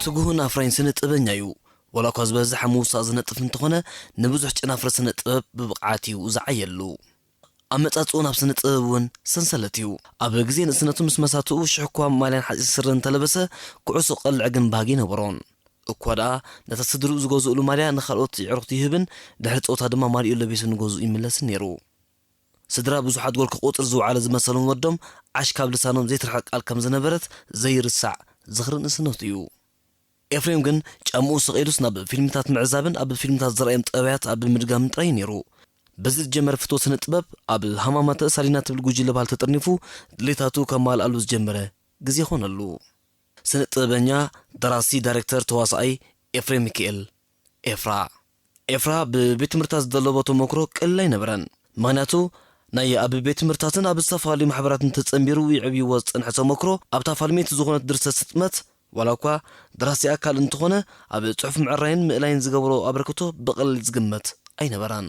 ትጉህን ኣፍራይን ስነ ጥበበኛ እዩ። ዋላ እኳ ዝበዝሐ ምውሳእ ዝነጥፍ እንተኾነ፣ ንብዙሕ ጨናፍረ ስነ ጥበብ ብብቕዓት እዩ ዝዓየሉ። ኣመጻጽኡ ናብ ስነ ጥበብ እውን ሰንሰለት እዩ። ኣብ ግዜ ንእስነቱ ምስ መሳትኡ ሽሕ እኳ ማልያን ሓጺር ስረን እንተለበሰ፣ ኩዕሶ ክቐልዕ ግን ባህጊ ኣይነበሮን። እኳ ደኣ ነታ ስድርኡ ዝገዝእሉ ማልያ ንኻልኦት የዕሩኽቱ ይህብን ድሕሪ ጸወታ ድማ ማልይኡ ለቢሱ ንገዝኡ ይምለስን ነይሩ። ስድራ ብዙሓት ጎል ክቖጽር ዝወዓለ ዝመሰሎም ወዶም ዓሽ ካብ ልሳኖም ዘይትርሕቕ ቃል ከም ዝነበረት ዘይርሳዕ ዝኽሪ ንእስነቱ እዩ። ኤፍሬም ግን ጫምኡ ሰቒሉስ ናብ ፊልምታት ምዕዛብን ኣብ ፊልምታት ዝረኣዮም ጠባያት ኣብ ምድጋምን ጥራይ እዩ ነይሩ። በዚ ዝጀመረ ፍትወት ስነ ጥበብ ኣብ ሃማማተ ሳሊና ትብል ጉጅለ ባህሊ ተጠርኒፉ ድሌታቱ ከማልኣሉ ዝጀመረ ግዜ ኾነሉ። ስነ ጥበበኛ፣ ደራሲ፣ ዳይሬክተር፣ ተዋሳኣይ ኤፍሬም ሚካኤል ኤፍራ። ኤፍራ ብቤት ትምህርታት ዝደለቦ ተመክሮ ቀሊል ኣይነበረን። ምኽንያቱ ናይ ኣብ ቤት ትምህርታትን ኣብ ዝተፈላለዩ ማሕበራትን ተጸንቢሩ ይዕብይዎ ዝጸንሐ ተመክሮ ኣብታ ፋልሜት ዝኾነት ድርሰት ስጥመት፣ ዋላ እኳ ደራሲ ኣካል እንተኾነ፣ ኣብ ጽሑፍ ምዕራይን ምእላይን ዝገበሮ ኣበርክቶ ብቐሊል ዝግመት ኣይነበረን።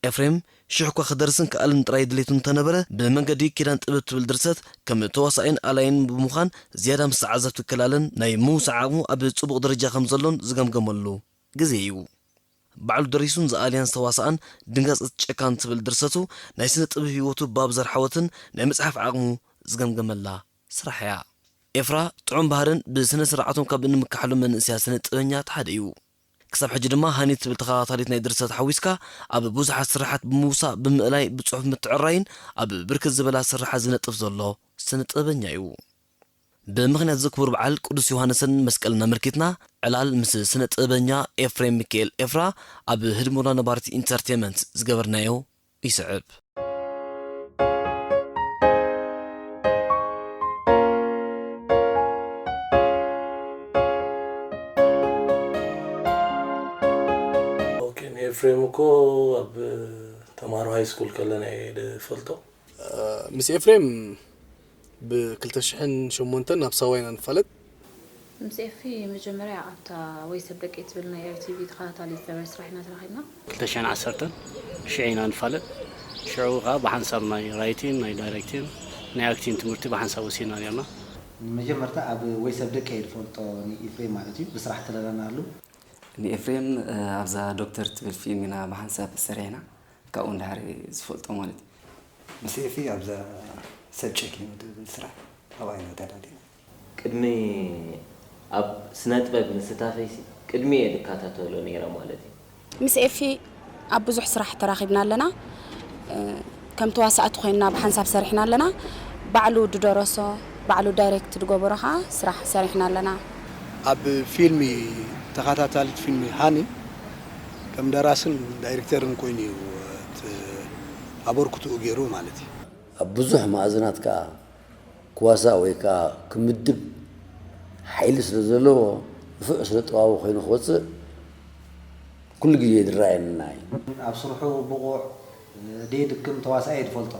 ኤፍሬም ሽሕ እኳ ክደርስን ክኣልን ጥራይ ድሌቱ እንተነበረ፣ ብመንገዲ ኪዳን ጥበብ ትብል ድርሰት ከም ተዋሳኣይን ኣላይን ብምዃን ዝያዳ ምስ ተዓዘብቲ ክላለን ናይ ምውሳእ ዓቕሙ ኣብ ጽቡቕ ደረጃ ከም ዘሎን ዝገምገመሉ ግዜ እዩ። ባዕሉ ደሪሱን ዝኣልያን ዝተዋስኣን ድንጋጸ ጨካን ትብል ድርሰቱ ናይ ስነ ጥበብ ህይወቱ ባብ ዘርሓወትን ናይ ምጽሓፍ ዓቕሙ ዝገምገመላ ስራሕ እያ። ኤፍራ ጥዑም ባህርን ብስነ ስርዓቶም ካብ እንምክሓሉ መንእሰያት ስነ ጥበበኛታት ሓደ እዩ። ክሳብ ሕጂ ድማ ሃኒ ትብል ተኸታታሊት ናይ ድርሰት ሓዊስካ ኣብ ብዙሓት ስራሓት ብምውሳእ፣ ብምእላይ፣ ብጽሑፍ ምትዕራይን ኣብ ብርክት ዝበላ ስራሓት ዝነጥፍ ዘሎ ስነ ጥበበኛ እዩ። ብምኽንያት እዚ ክቡር በዓል ቅዱስ ዮሃንስን መስቀልን ኣመልኪትና ዕላል ምስ ስነ ጥበበኛ ኤፍሬም ሚካኤል ኤፍራ ኣብ ህድሞና ነባሪት ኢንተርቴመንት ዝገበርናዮ ይስዕብ። ኦኬ፣ ንኤፍሬም እኮ ኣብ ተምሃሮ ሃይ ስኩል ከለና እየ ዝፈልጦ። ምስ ኤፍሬም ብ ክልተ ሽሕን ሸሞንተን ኣብ ሳዋ ኢና ንፋለጥ። ምስ ኤፊ መጀመርያ ኣብታ ወይ ሰብ ደቂ ትብል ናይ ኤርቲቪ ተኸታታሊት ዝነበረ ስራሕ ኢና ተራኺብና። ክልተ ሽሕን ዓሰርተን ሽዑ ኢና ንፋለጥ። ሽዑ ከዓ ብሓንሳብ ናይ ራይቲን ናይ ዳይሬክቲን ናይ ኣክቲን ትምህርቲ ብሓንሳብ ወሲድና ነርና። መጀመርታ ኣብ ወይ ሰብ ደቂ እየ ዝፈልጦ ንኢፍሬም ማለት እዩ። ብስራሕ ተለለናሉ። ንኤፍሬም ኣብዛ ዶክተር ትብል ፊልም ኢና ብሓንሳብ ሰሪሕና። ካብኡ ንድሓር ዝፈልጦ ማለት እዩ። ምስ ኤፊ ኣብዛ ሰብ ጨኪኑ ትብል ስራሕ ኣብኣ ኢና ተላሊና። ቅድሚ ኣብ ስነጥበብ ምስታፈይሲ ቅድሚ እየ ዝከታተሎ ነይረ ማለት እዩ። ምስ ኤፊ ኣብ ብዙሕ ስራሕ ተራኺብና ኣለና። ከም ተዋሳእቲ ኮይንና ብሓንሳብ ሰሪሕና ኣለና። ባዕሉ ዝደረሶ ባዕሉ ዳይሬክት ዝገበሮ ከዓ ስራሕ ሰሪሕና ኣለና። ኣብ ፊልሚ ተኸታታሊት ፊልሚ ሃኒ ከም ደራስን ዳይሬክተርን ኮይኑ እዩ ኣበርክትኡ ገይሩ ማለት እዩ። ኣብ ብዙሕ መኣዝናት ከዓ ክዋሳእ ወይ ከዓ ክምድብ ሓይሊ ስለ ዘለዎ ንፉዕ ስነ ጥበባዊ ኮይኑ ክወፅእ ኩሉ ግዜ ዝረኣየና እዩ። ኣብ ስርሑ ብቑዕ ደይድክም ተዋሳኣይ እየ ዝፈልጦ።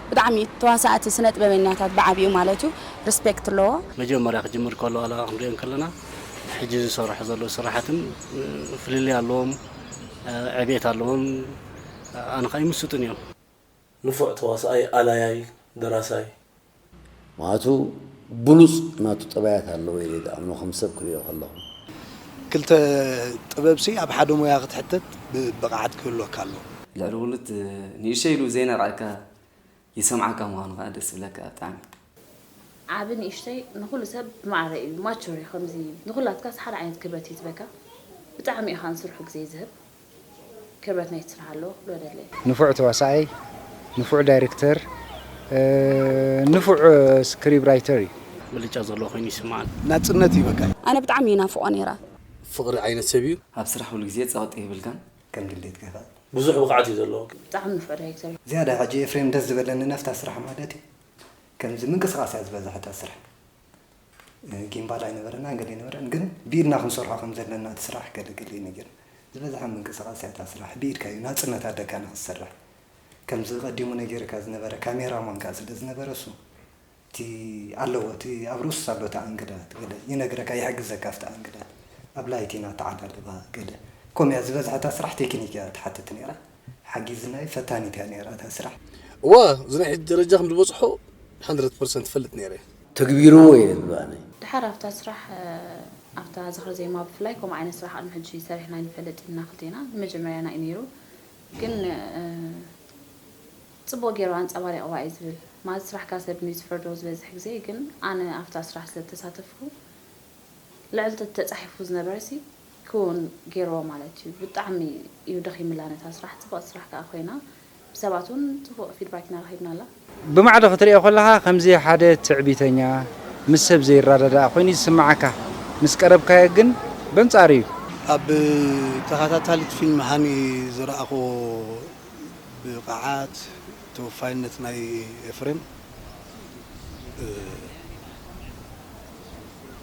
ብጣዕሚ ተዋሳእቲ ስነ ጥበበኛታት ብዓቢኡ ማለት እዩ ሪስፔክት ኣለዎ። መጀመርያ ክጅምር ከሎ ዋላ ክንሪኦ እንከለና ሕጂ ዝሰርሖ ዘሎ ስራሓትን ፍልልይ ኣለዎም፣ ዕቤት ኣለዎም፣ ኣነ ከዓ ይምስጡን እዮም። ንፉዕ ተዋሳኣይ፣ ኣላያይ፣ ደራሳይ። ምኽንያቱ ብሉፅ ናቱ ጠባያት ኣለዎ ኢለ ዝኣምኖ ከም ሰብ ክሪኦ ከለኹ። ክልተ ጥበብሲ ኣብ ሓደ ሞያ ክትሕተት ብቕዓት ክህልወካ ኣለዎ። ልዕሊ ኩሉ እቲ ንእሽተይ ኢሉ ዘይነርኣካ ይሰምዓካ ምዃኑ ከዓ ደስ ዝብለካ ብጣዕሚ። ዓቢ ንእሽተይ ንኹሉ ሰብ ብማዕረ እዩ ማቹር እዩ ከምዚ ንኹላትካስ ሓደ ዓይነት ክብረት እዩ ዝህበካ ብጣዕሚ እዩ ከዓ ንስርሑ ግዜ ዝህብ ክብረት ናይቲ ስራሕ ኣለዎ ክብሎ ደለ እየ። ንፉዕ ተዋሳኣይ ንፉዕ ዳይረክተር ንፉዕ ስክሪብ ራይተር እዩ። ብልጫ ዘለዎ ኮይኑ ይስምዓኒ። ናጽነት እዩ በቃ። ኣነ ብጣዕሚ ይናፍቖ ነይረ። ፍቕሪ ዓይነት ሰብ እዩ። ኣብ ስራሕ ኩሉ ግዜ ጸቕጢ የብልካን። ከም ድሌትካ ኢኻ። ብዙሕ ብቕዓት እዩ ዘለዎ። ብጣዕሚ ንፉዕ ዳይረክተር እዩ። ዝያዳ ሕጂ ኤፍሬም ደስ ዝበለኒ ናብታ ስራሕ ማለት እዩ። ከምዚ ምንቅስቓስ እያ ዝበዝሐ እታ ስራሕ። ጊምባል ኣይነበረና ገለ ኣይነበረን ግን ብኢድና ክንሰርሖ ከም ዘለና እቲ ስራሕ ገለ ገለ እዩ ነጊርና። ዝበዝሐ ምንቅስቓስ እያ እታ ስራሕ ብኢድካ እዩ ናፅነት ኣለካ ንክትሰርሕ። ከምዚ ቀዲሙ ነጊርካ ዝነበረ ካሜራ ማን ከዓ ስለ ዝነበረ እሱ እቲ ኣለዎ እቲ ኣብ ርእሱስ ኣሎ እቲ ኣንግላት ገለ ይነግረካ ይሕግዘካ ኣብቲ ኣንግላት ኣብ ላይት ኢና ኣተዓላልባ ገለ ከምኡ እያ ዝበዝሐ እታ ስራሕ ቴክኒክ እያ ትሓትት ነይራ ሓጊዝና እዩ ፈታኒት እያ ነይራ እታ ስራሕ። እዋ እዚ ናይ ሕጂ ደረጃ ከም ዝበፅሖ ሓንድረድ ፐርሰንት እፈልጥ ነይረ። ተግቢርዎ እየ ዝብል ኣነ። ድሓር ኣብታ ስራሕ ኣብታ ዝኽሪ ዜማ ብፍላይ ከምኡ ዓይነት ስራሕ ቅድሚ ሕጂ ሰሪሕና ኣይንፈልጥ ኢና ክልቴና። ንመጀመርያና እዩ ነይሩ። ግን፣ እ፣ ጽቡቕ ገይሩ ኣንጸባሪቕዋ እዩ ዝብል። ማለት ስራሕካ ሰብ ንዩ ዝፈርዶ ዝበዝሕ ግዜ፣ ግን ኣነ ኣብታ ስራሕ ስለ ዝተሳተፍኩ ልዕሊ እቲ ተጻሒፉ ዝነበረሲ ክውን ገይርዎ ማለት እዩ። ብጣዕሚ እዩ ደኺምላ ነታ ስራሕ። ጽቡቕ ስራሕ ከኣ ኮይና፣ ብሰባት እውን ጽቡቕ ፊድባክ ኢና ረኺብናላ። ብማዕዶ ክትሪኦ ከለኻ ከምዚ ሓደ ትዕቢተኛ፣ ምስ ሰብ ዘይረዳዳእ ኮይኑ ይስምዓካ። ምስ ቀረብካዮ ግን በንጻሩ እዩ። ኣብ ተኸታታሊት ፊልም ሃኒ ዝረኣኽዎ ብቕዓት፣ ተወፋይነት ናይ ኤፍሬም፣ እ፣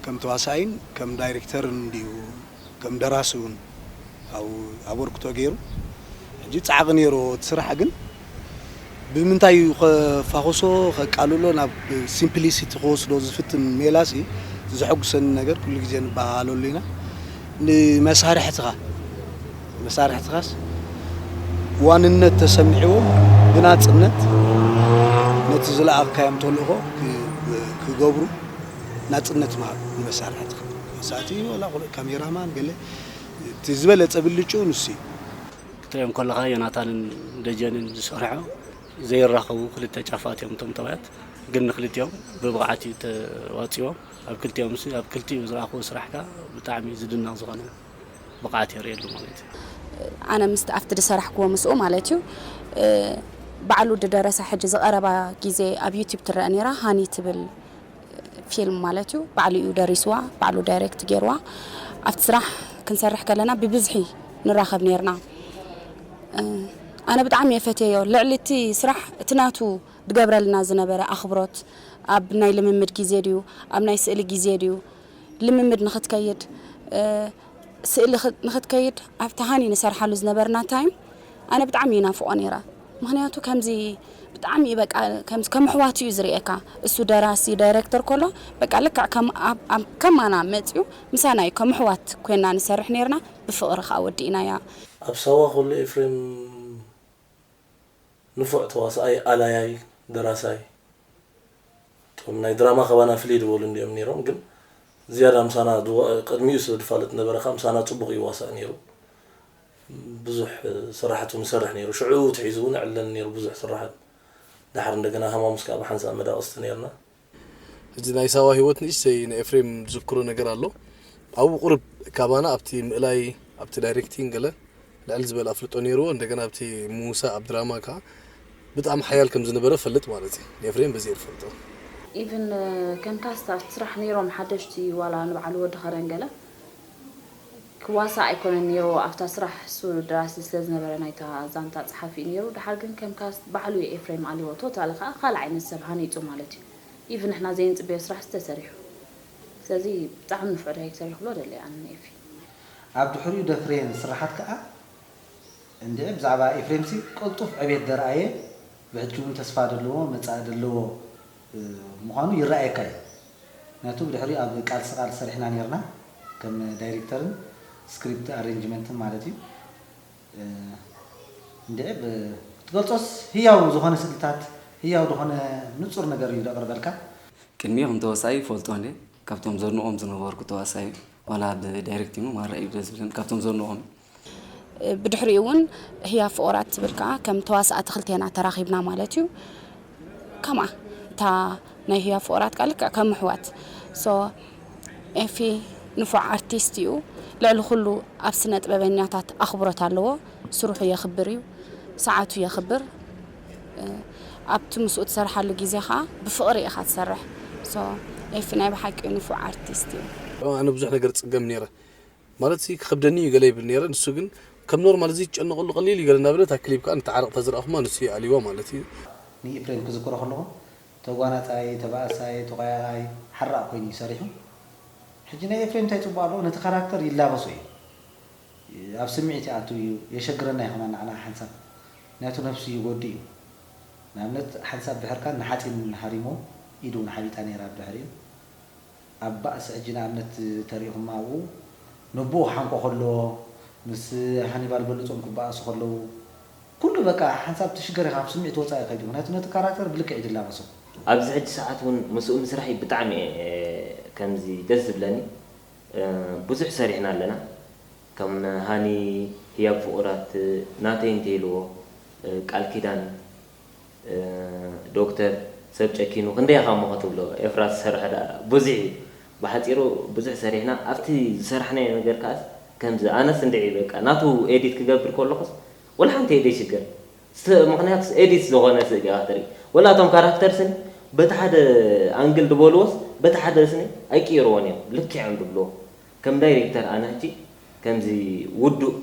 ከም ተዋሳኣይን ከም ዳይሬክተርን እንድዩ፣ ከም ደራሲ እውን ኣብኡ ኣበርክቶ ገይሩ። ሕጂ ጻዕቒ ነይርዎ እቲ ስራሕ፣ ግን ብምንታይ እዩ ከፋኹሶ፣ ከቃልሎ፣ ናብ ሲምፕሊሲቲ ክወስዶ ዝፍትን ሜላሲ፣ ዘሐጉሰኒ ነገር ኩሉ ግዜ ንበሃሃለሉ ኢና። ንመሳርሕትኻ፣ መሳርሕትኻስ ዋንነት ተሰሚዕዎም ብናጽነት ነቲ ዝለኣኽካዮም ተልእኾ ክ-፣ ክገብሩ ናጽነት ምሃብ ንመሳርሕትኻ። ሳእቲ ወላ ኩሉ ካሜራማን ገለ እቲ ዝበለጸ ብልጭኡ ንሱ እዩ። ክትሪኦም ከለኻ ዮናታንን ደጀንን ዝሰርሖ ዘይራኸቡ ክልተ ጫፋት እዮም እቶም ጠባያት፣ ግን ንክልቲኦም ብብቕዓት እዩ ተዋፂዎም። ኣብ ክልቲኦም ስ-፣ ኣብ ክልቲኡ ዝረኣኽዎ ስራሕ ከዓ ብጣዕሚ ዝድነቕ ዝኾነ ብቕዓት የርእየሉ ማለት እዩ። ኣነ ምስቲ ኣብቲ ዝሰራሕክዎ ምስኡ ማለት እዩ፣ እ፣ ባዕሉ ዝደረሳ ሕጂ ዝቐረባ ግዜ ኣብ ዩቲዩብ ትረአ ነይራ፣ ሃኒ ትብል ፊልም ማለት እዩ። ባዕሉ እዩ ደሪስዋ፣ ባዕሉ ዳይሬክት ገይርዋ። ኣብቲ ስራሕ ክንሰርሕ ከለና ብብዝሒ ንራኸብ ነይርና። እ፣ ኣነ ብጣዕሚ እየ ፈትየዮ። ልዕሊ እቲ ስራሕ እቲ ናቱ ዝገብረልና ዝነበረ ኣኽብሮት፣ ኣብ ናይ ልምምድ ግዜ ድዩ፣ ኣብ ናይ ስእሊ ግዜ ድዩ፣ ልምምድ ንኽትከይድ፣ እ፣ ስእሊ ኽ-፣ ንኽትከይድ ኣብቲ ሃኒ ንሰርሓሉ ዝነበርና ታይም ኣነ ብጣዕሚ ይናፍቖ ነይረ። ምኽንያቱ ከምዚ ብጣዕሚ እዩ በቃ ከምዚ ከም ኣሕዋቱ እዩ ዝርእየካ። እሱ ደራሲ ዳይሬክተር ከሎ በቃ ልክዕ ከም ኣብ፣ ኣብ ከማና መጺኡ ምሳና እዩ ከም ኣሕዋት ኮይና ንሰርሕ ነይርና። ብፍቕሪ ከኣ ወዲእናያ። ኣብ ሳዋ ከሎ ኤፍሬም ንፉዕ ተዋሳኣይ፣ ኣላያይ፣ ደራሳይ። እቶም ናይ ድራማ ካባና ፍልይ ዝበሉ እንድዮም ነይሮም፣ ግን ዝያዳ ምሳና ድዋ-፣ ቅድሚኡ ስለ ድፋለጥ ነበረ፣ ካብ ምሳና ጽቡቕ ይዋሳእ ነይሩ። ብዙሕ ስራሓት እውን ይሰርሕ ነይሩ። ሽዑ ትሒዙ እውን ይዕለል ነይሩ ብዙሕ ስራሓት። ድሓር እንደገና ሃማሙስ ከኣ ብሓንሳእ መዳቕስቲ ነይርና። ሕጂ ናይ ሳዋ ህይወት ንእሽተይ ንኤፍሬም ዝዝክሮ ነገር ኣሎ። ኣብኡ ቁሩብ ካባና ኣብቲ ምእላይ፣ ኣብቲ ዳይሬክቲንግ ገለ ልዕል ዝበለ ኣፍልጦ ነይርዎ። እንደገና ኣብቲ ምውሳእ ኣብ ድራማ ከኣ ብጣዕሚ ሓያል ከም ዝነበረ ፈልጥ ማለት እዩ። ንኤፍሬም በዚ እየ ዝፈልጦ። ኢቭን፣ እ፣ ከም ካስት ኣብቲ ስራሕ ነይሮም ሓደሽቲ ዋላ ንበዓል ወዲ ኸረን ገለ ክዋሳእ ኣይኮነን ነይርዎ ኣብታ ስራሕ። እሱ ደራሲ ስለ ዝነበረ ናይታ ዛንታ ጸሓፊ እዩ ነይሩ። ድሓር ግን ከም ካስት ባዕሉ እዩ ኤፍሬም ኣልዎ። ቶታሊ ከኣ ካልእ ዓይነት ሰብ ሃኒጹ ማለት እዩ። ኢቭን ንሕና ዘይንጽበዮ ስራሕ ተሰሪሑ። ስለዚ ብጣዕሚ ንፉዕ ዳይሬክተር እዩ ክብሎ ደሊ ኣነ ንኤፊ። ኣብ ድሕሪኡ ደፍረየን ስራሓት ከኣ እንድዒ ብዛዕባ ኤፍሬምሲ ቅልጡፍ ዕቤት ደርኣየ፣ ብሕጂ እውን ተስፋ ዘለዎ መጻኢ ዘለዎ፣ እ፣ ምዃኑ ይረኣየካ እዩ። ምኽንያቱ ብድሕሪኡ ኣብ ቃልሲ ቃል ሰሪሕና ነይርና፣ ከም ዳይሬክተርን ስክሪፕት ኣሬንጅመንትን ማለት እዩ። እ፣ እንድዒ ብ-፣ ክትገልጾስ ህያው ዝኾነ ስእልታት፣ ህያው ዝኾነ ንጹር ነገር እዩ ዘቕርበልካ። ቅድሚኡ ከም ተዋሳኢ ይፈልጦ እንድየ፣ ካብቶም ዘድንቖም ዝነበርኩ ተዋሳኢ፣ ዋላ ብዳይሬክቲንግ ማራ እዩ ደስ ዝብለኒ፣ ካብቶም ዘድንቖም። ብድሕሪኡ እውን ህያብ ፍቑራት ትብል ከኣ ከም ተዋሳእቲ ክልቴና ተራኺብና ማለት እዩ። ከምኣ እታ ናይ ህያብ ፍቑራት ከኣ ልክዕ ከም ኣሕዋት። ሶ ኤፊ ንፉዕ ኣርቲስት እዩ። ልዕሊ ኩሉ ኣብ ስነ ጥበበኛታት ኣኽብሮት ኣለዎ። ስርሑ የኽብር እዩ። ሰዓቱ የኽብር። እ፣ ኣብቲ ምስኡ ትሰርሓሉ ግዜ ኸኣ ብፍቕሪ ኢኻ ትሰርሕ። ሶ ኤፊ ናይ ብሓቂ ንፉዕ ኣርቲስት እዩ። ኣነ ብዙሕ ነገር እጽገም ነይረ። ማለት ሲ ክኸብደኒ እዩ ገለ ይብል ነይረ። ንሱ ግን ከም ኖርማል እዚ ትጨነቐሉ ቀሊል እዩ ገለ እናበለ እታ ክሊፕ ከኣ ንተዓረቕ ተዝረኣኹማ ንሱ ይኣልይዋ ማለት እዩ። ንኤፍሬም ክዝክሮ ከለኹ ተጓናጻይ፣ ተባእሳይ፣ ተቆያያይ፣ ሓራቕ ኮይኑ እዩ ሰሪሑ። ሕጂ ናይ ኤፍሬም እንታይ ጽቡቕ ኣለዎ? ነቲ ካራክተር ይላበሶ እዩ። ኣብ ስምዒት ይኣቱ እዩ። የሸግረና እዩ ከማን ንዓና ሓንሳብ። ምኽንያቱ ነብሱ ይጎድእ እዩ። ንኣብነት ሓንሳብ ብሕርካን ንሓጺን ሃሪሞ ኢዱ እውን ሓቢጣ ነይራ ብድሕሪኡ። ኣብ ባእሲ ሕጂ ንኣብነት ተሪኢኹማ ኣብኡ ነቦኡ ክሓንቆ ከሎ፣ ምስ ሃኒባል በልጾም ክበኣሱ ከለዉ፣ ኩሉ በቃ ሓንሳብ ትሽገር ኢኻ፣ ካብ ስምዒት ወጻኢ ከይዱ። ምኽንያቱ ነቲ ካራክተር ብልክዕ እዩ ዝላበሶ። ኣብዚ ሕጂ ሰዓት እውን ምስኡ ምስራሐይ ብጣዕሚ እየ ከምዚ ደስ ዝብለኒ። ብዙሕ ሰሪሕና ኣለና። ከም ሃኒ፣ ህያብ ፍቑራት፣ ናተይ እንተይልዎ፣ ቃል ኪዳን፣ ዶክተር፣ ሰብ ጨኪኑ ክንደይ ኢኻ እሞ ክትብሎ? ኤፍራስ ዝሰርሖ ደኣ ብዙሕ እዩ። ብሓጺሩ ብዙሕ ሰሪሕና። ኣብቲ ዝሰራሕናዮ ነገር ከኣስ ከምዚ ኣነስ እንድዒ በቃ ናቱ ኤዲት ክገብር ከለኹስ ወላ ሓንቲ የደይ ሽግር። ስ-፣ ምኽንያቱ ኤዲት ዝኾነ ስእሊ ኢኻ ትርኢ። ወላ እቶም ካራክተር ስኒ በቲ ሓደ ኣንግል ዝበልዎስ በቲ ሓደ ስኒ ኣይቅይርዎን እዮም። ልክዕ እዮም ዝብልዎ። ከም ዳይሬክተር ኣነ ሕጂ ከምዚ ውዱእ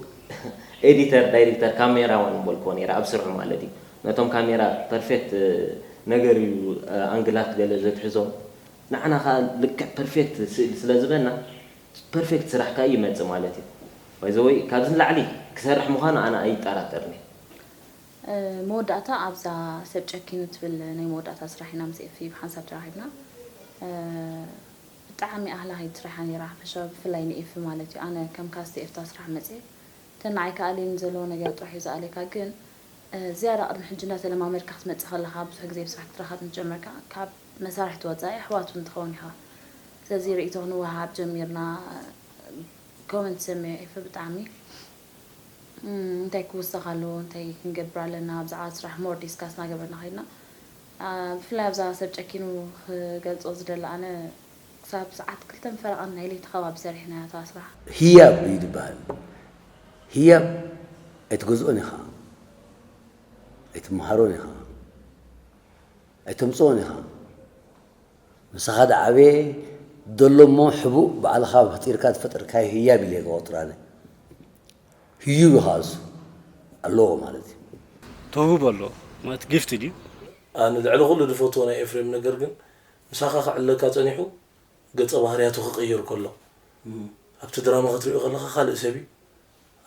ኤዲተር፣ ዳይሬክተር፣ ካሜራማን ምበልክዎ ነይረ ኣብ ስርሑ ማለት እዩ። ነቶም ካሜራ ፐርፌክት ነገር እዩ፣ ኣንግላት ገለ ዘትሕዞም። ንዓና ከኣ ልክዕ ፐርፌክት ስእሊ ስለ ዝበና ፐርፌክት ስራሕ ከኣ ይመጽእ ማለት እዩ። ባይ ዘ ወይ ካብዚ ንላዕሊ ክሰርሕ ምዃኑ ኣነ ኣይጠራጠርን እየ። መወዳእታ ኣብዛ ሰብ ጨኪኑ ትብል ናይ መወዳእታ ስራሕ ኢና ምስ ኤፊ ብሓንሳብ ተራኺብና። ብጣዕሚ ኣህላኺት ስራሕ እያ ነይራ ሓፈሻዊ ብፍላይ ንኤፊ ማለት እዩ። ኣነ ከም ካስቲ ኤፍታ ስራሕ መፅየ እተን ንዓይ ከኣልየኒ ዘለዎ ነገር ጥራሕ እዩ ዝኣልየካ ግን ዝያዳ ቅድሚ ሕጂ እንዳተለማመድካ ክትመፅእ ከለኻ ብዙሕ ግዜ ብስራሕ ክትረኸብ ንጀመርካ ካብ መሳርሕቲ ወፃኢ ኣሕዋት እውን ትኸውን ኢኻ። ስለዚ ርእይቶ ክንወሃሃብ ጀሚርና። ኮመንት ሰሚዐ ኤፊ ብጣዕሚ እንታይ ክውሰኽ ኣለዎ እንታይ ክንገብር ኣለና ብዛዕባ ስራሕ more discuss እናገበርና ከይድና። ብፍላይ ኣብዛ ሰብ ጨኪኑ ክገልፆ ዝደሊ ኣነ ክሳብ ሰዓት ክልተን ፈረቓን ናይ ለይቲ ከባቢ ሰሪሕናያ እታ ስራሕ። ህያብ እዩ ዝበሃል። ህያብ ኣይትገዝኦን ኢኻ፣ ኣይትመሃሮን ኢኻ፣ ኣይተምፅኦን ኢኻ። ምሳኻ ዝዓበየ ዘሎ እሞ ሕቡእ ባዕልኻ ፈጢርካ ዝፈጠርካዮ ህያብ ኢለ እየ ዝቖፅሮ ኣነ። ህዩብ ኢኻ እሱ ኣለዎ ማለት እዩ። ተውህቦ ኣለዎ ማለት ጊፍት ድዩ? ኣነ ልዕሊ ኩሉ ዝፈትዎ ናይ ኤፍሬም ነገር ግን ምሳኻ ክዕለካ ጸኒሑ ገጸ ባህርያቱ ክቕይር ከሎ ኣብቲ ድራማ ክትሪኦ ከለኻ ካልእ ሰብ እዩ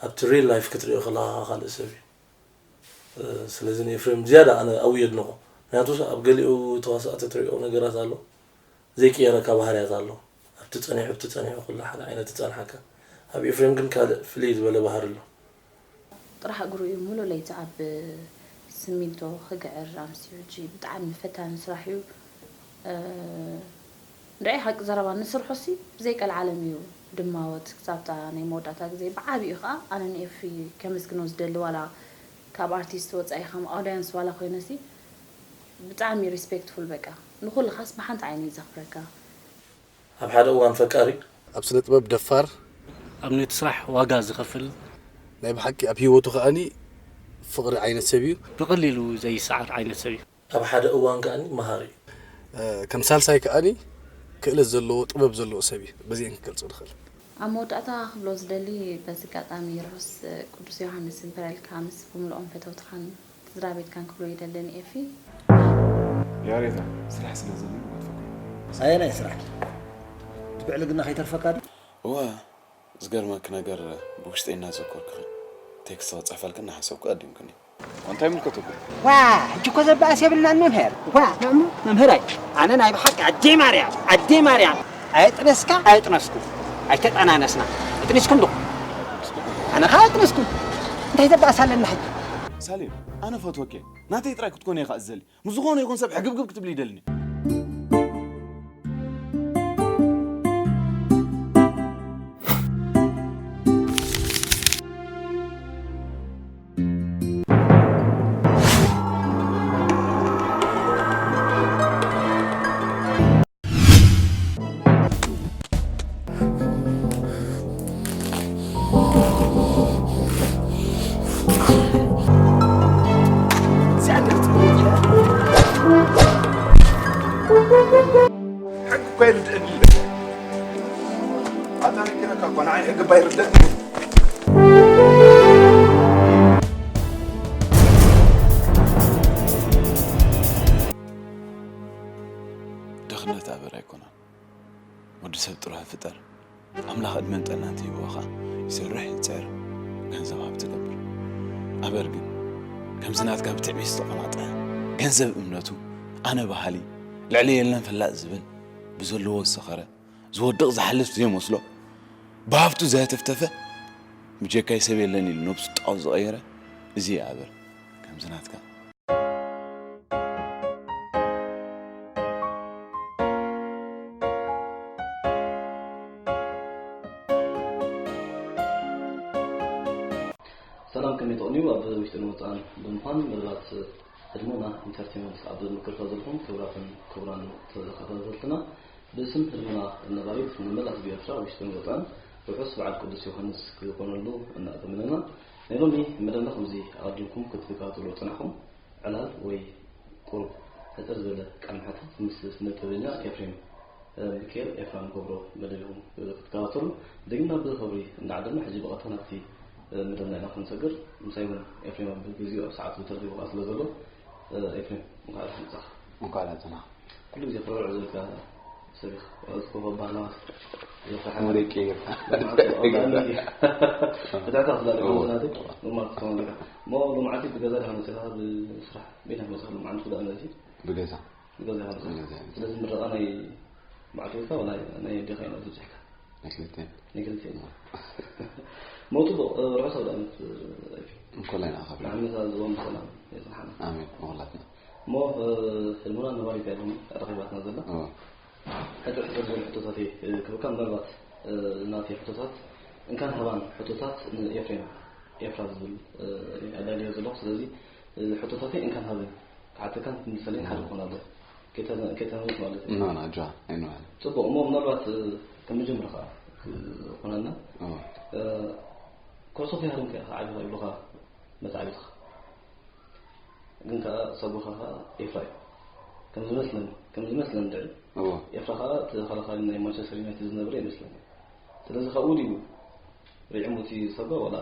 ኣብቲ ሪል ላይፍ ክትሪኦ ከለኻ ካልእ ሰብ እዩ ስለዚ ንኤፍሬም ዝያዳ ኣነ ኣብኡ የድንቖ ምክንያቱ ኣብ ገሊኡ ተዋሳእቲ ትሪኦ ነገራት ኣሎ ዘይቅየረካ ባህርያት ኣሎ ኣብቲ ጸኒሑ ኣብቲ ጸኒሑ ኩሉ ሓደ ዓይነት ይጸንሓካ ኣብ ኤፍሬም ግን ካልእ ፍልይ ዝበለ ባህሪ ኣሎ ጥራሕ እግሩ እዩ ሙሉእ ለይቲ ኣብ ስሚንቶ ክግዕር ኣምስዩ ሕጂ ብጣዕሚ ፈታኒ ስራሕ እዩ ንዒ ሓቂ ዘረባ ንስርሖሲ ብዘይ ቀልዓለም እዩ ድማወት ክሳብታ ናይ መወዳእታ ግዜ ብዓቢኡ ከዓ ኣነ ንኤፊ ከመስግኖ ዝደሊ ዋላ ካብ ኣርቲስት ወፃኢ ከም ኣውዳያንስ ዋላ ኮይነሲ ብጣዕሚ ሪስፔክትፉል በቃ ንኩልኻስ ብሓንቲ ዓይኒ እዩ ዘኽብረካ። ኣብ ሓደ እዋን ፈቃሪ። ኣብ ስነ ጥበብ ደፋር። ኣብ ነቲ ስራሕ ዋጋ ዝኸፍል። ናይ ብሓቂ ኣብ ሂወቱ ከኣኒ ፍቕሪ ዓይነት ሰብ እዩ። ብቐሊሉ ዘይሰዓር ዓይነት ሰብ እዩ። ኣብ ሓደ እዋን ከኣኒ መሃሪ እዩ። ከም ሳልሳይ ከኣኒ ክእለት ዘለዎ ጥበብ ዘለዎ ሰብ እዩ። በዚኤን ክገልጾ ንኽእል። ኣብ መወዳእታ ክብሎ ዝደሊ በዚ ኣጋጣሚ ርሑስ ቅዱስ ዮሃንስ ይግበረልካ ምስ ብምልኦም ፈተውትኻን ስድራ ቤትካን ክብሎ ይደሊ ንኤፊ። ያሬታ ስራሕ ስለ ዘለኒ ወትፈኩ። ኣየናይ ስራሕኪ? እቲ ብዕልግና ከይተርፈካ ድዩ? እወ ዝገርመኪ ነገር ብውሽጠይ እናዘኮርኩኺ ቴክስት ክፅሕፈልኪ እናሓሰብኩ ቀዲምክኒ። እንታይ ይምልከተኩም? ዋ ሕጂ እኮ ዘበኣስ የብልናን መምህር። ዋ መምህር ኣይ ኣነ ናይ ብሓቂ ኣደይ ማርያም ኣደይ ማርያም ኣየጥነስካ ኣየጥነስኩ ኣይተጠናነስና ኣጥኒስኩም ዶ ኣነ ከዓ ኣጥነስኩም እንታይ ዘበኣስ ኣለና ሕጂ ሳሌም ኣነ ፈትወኪ እየ ናተይ ጥራይ ክትኮኒ እየ ከዓ ዝደሊ ምስ ዝኾነ ይኹን ሰብ ሕግብግብ ክትብሊ ይደልን እየ ሕጊ እኳ ይርድእኒ ኣታ ነጊረካ እኳ ንዓይ ሕጊ እባ ይርድእኒ ድኽነት ኣበር ኣይኮነን ወዲ ሰብ ጥሩህ ፍጠር ኣምላኽ ዕድመን ጥዕናን ተይብወኻ ይሰርሕ ይፅዕር ገንዘብ ሃብቲ ገብር ኣበር ግን ከምዚ ናትካ ብትዕቢት ዝተቆናጠ ገንዘብ እምነቱ ኣነ በሃሊ ልዕሊ የለን ፈላጥ ዝብል ብዘለዎ ዝሰኸረ ዝወድቕ ዝሓልፍ ዘይመስሎ ብሃፍቱ ዘህተፍተፈ ብጀካይ ሰብ የለን ኢሉ ነብሱ ጣዖት ዝቐየረ እዚ እየ ኣበር ከምዚ ናትካ ከመይ ተቐንዩ ኣብ ውሽጥን ወፃእን ብምዃን መደባት ህድሞና ኢንተርቴንመንት ኣብ ምክርታው ዘለኹም ክቡራትን ክቡራን ተኸታተልትና ብስም ህድሞና ነባሪት ንመላእ ህዝቢ ኤርትራ ውሽጥን ወፃእን ርሑስ በዓል ቅዱስ ዮሃንስ ክኾነሉ እናተመነና ናይ ሎሚ መደብና ከምዚ ኣቐዲምኩም ክትከታተሉ ዝፀናሕኩም ዕላል ወይ ቁሩብ ሕጽር ዝበለ ቃል መሕትት ምስ ስነ ጥበበኛ ኤፍሬም ሚካኤል ኤፍራ ንገብሮ መደብ ኢኹም ክትከታተሉ ደጊምና ብኽብሪ እናዓደልና ሕጂ ብቐጥታ ናብቲ መደብና ኢና ክንሰግር። ምሳይ እውን ኤፍሬም ኣብ ግዜኡ ኣብ ሰዓቱ ተረኺቡ ከኣ ስለ ዘሎ ኤፍሬም እንኳዕ ደሓን መጻኻ። እንኳዕ ደሓን ጸናኻ። ኩሉ ግዜ ክረብዕ ዝበልካ ሰብ ኢኻ። ዝኮ ባህልና ዘፍርሓ ወደቂ ጌርካ። ብትሕታ ክላለ ከምዝናት ኖርማል ክትኸውን ጌርካ እሞ ሎማዓንቲ ብገዛ ዲኻ መፂኻ ብስራሕ ቤት መፅኻ ሎማዓንቲ ክዳእ ነዚ ብገዛ ብገዛ ኢኻ መፂኻ። ብገዛ። ስለዚ ምረቓ ናይ በዓልቲ ቤትካ ወላ ናይ ኣዴኻ ኢና ዝበፅሕካ? ናይ ክልቲኤን። ናይ ክልቲኤን። ሞ ፅቡቕ ርሑስ ኣውደ ዓመት። እንኮላይ ንዓኻ ብላ። ንዓመት ዝቦም ብሰላም የፅንሓና። ኣሜን ንኹላትና። እሞ ህልሙና ነባሪት እያ ሎሚ ረኺባትና ዘላ። እወ። ሕፅር ሕፅር ዝበሉ ሕቶታት እየ ክብካ ምናልባት ናተይ ሕቶታት እንካን ሃባን ሕቶታት ንኤፍሬም ኤፍራ ዝብል ኣዳልዮ ዘለኹ ስለዚ ሕቶታተይ እንካን ሃበን ክሓተካን ትምልሰለይን ሓደ ክኾን ኣለዎ። ከይተመልስ ማለት እዩ። ኖ ኖ ጃ ኣይንበል። ፅቡቕ እሞ ምናልባት ከም መጀመርያ ከዓ ክኾነና እወ። ኩዕሶ ከይሃረምካ ኢኻ ዓቢኻ ይብሉኻ መታዕቢትኻ ግን ከዓ ሳጓኻ ከዓ ኤፍራ እዩ ከም ዝመስለኒ ከም ዝመስለኒ ድዒ እዎ። ኤፍራ ከዓ ተኸላኻሊ ናይ ማንቸስተር ዩናይትድ ዝነበረ ይመስለኒ ስለዚ ካብኡ ድዩ ርዒሙ እቲ ሳጓ ዋላ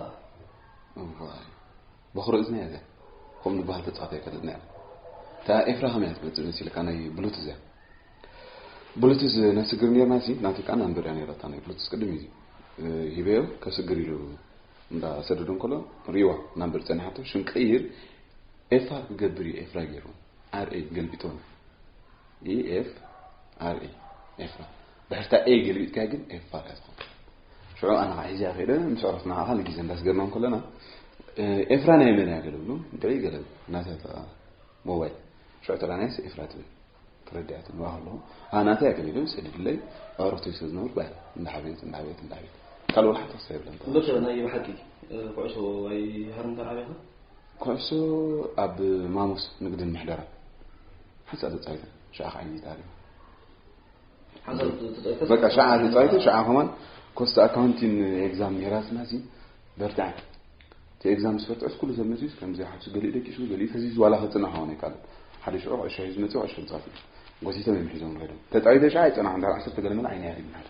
እዋይ። በኹሪ እዝኒ እያ እዚኣ። ከምኡ ዝበሃል ተፃዋታይ ኣይፈልጥን እያ። እታ ኤፍራ ከመይ እያ ትመፅእ መሲልካ ናይ ብሉቱዝ እያ። ብሉቱዝ ነስግር ነርና ሲ ናተይ ከዓ ናምበር እያ ነይራታ ናይ ብሉቱዝ ቅድም እዩ ሂበዮ ከስግር ኢሉ እንዳሰደዶ እንከሎ ሪእዋ ናምበር ፀኒሓቶ ሽም ቀይር ኤፋር ክገብር እዩ ኤፍራ ገይሩ ኣርኤ ገልቢጦም ኢኤፍ ኣርኤ ኤፍራ ድሕርታ ኤ ገልቢጥካ ግን ኤፋር እያ ዝኾነ ሽዑ ኣነ ከዓ ሒዚያ ከይደ ምስ ዕረፍትና ከዓ ንግዜ እንዳስገርና እንከለና ኤፍራ ናይ መን እያ ገለ ብሉ እንታይ ገለ ናታ ሞባይል ሽዑ ተራናይስ ኤፍራ ትብል ተረዲኣትኒ ዋ ከለኹ ኣናተይ ኣገሊሉ ሰዲድለይ ኣዕሩኽተይ ስለ ዝነበርኩ ባይ እንዳሓበየት እንዳሓበየት እንዳሓበየት ካልእ ወላ ሓንቲ ክስታይ የብለን እምበር ናይ ብሓቂ ኩዕሶ ኣይሃርምካን ዓብኻ ኩዕሶ ኣብ ማሙስ ንግድን ምሕደራ ሓንሳእ ተፃዊተ ሽዓ ከዓ ዓይኒ ታሪኹ ሓንሳብ ተፃዊተ በቃ ሽዓ ተፃዊተ ሽዓ ከማን ኮስት ኣካውንቲን ኤግዛም ነይራትና ሲ በርትዐ እቲ ኤግዛም ምስ በርትዐስ ኩሉ ሰብ መፅዩስ ከምዚ ሓብሲ ገሊኡ ደቂሱ ገሊኡ ፈዚዙ ዋላ ከፅንሕ ሆነ ይካል ሓደ ሽዑ ዕሻ ሒዙ መፅኡ ዕሻ ምፃት እዩ ጎቲቶም እዮም ሒዞም ንኸይዶም ተፃዊተ ሽዓ ይፀናሕ እንዳር ዓሰርተ ገለ መለ ዓይነ ያሪግ ሓደ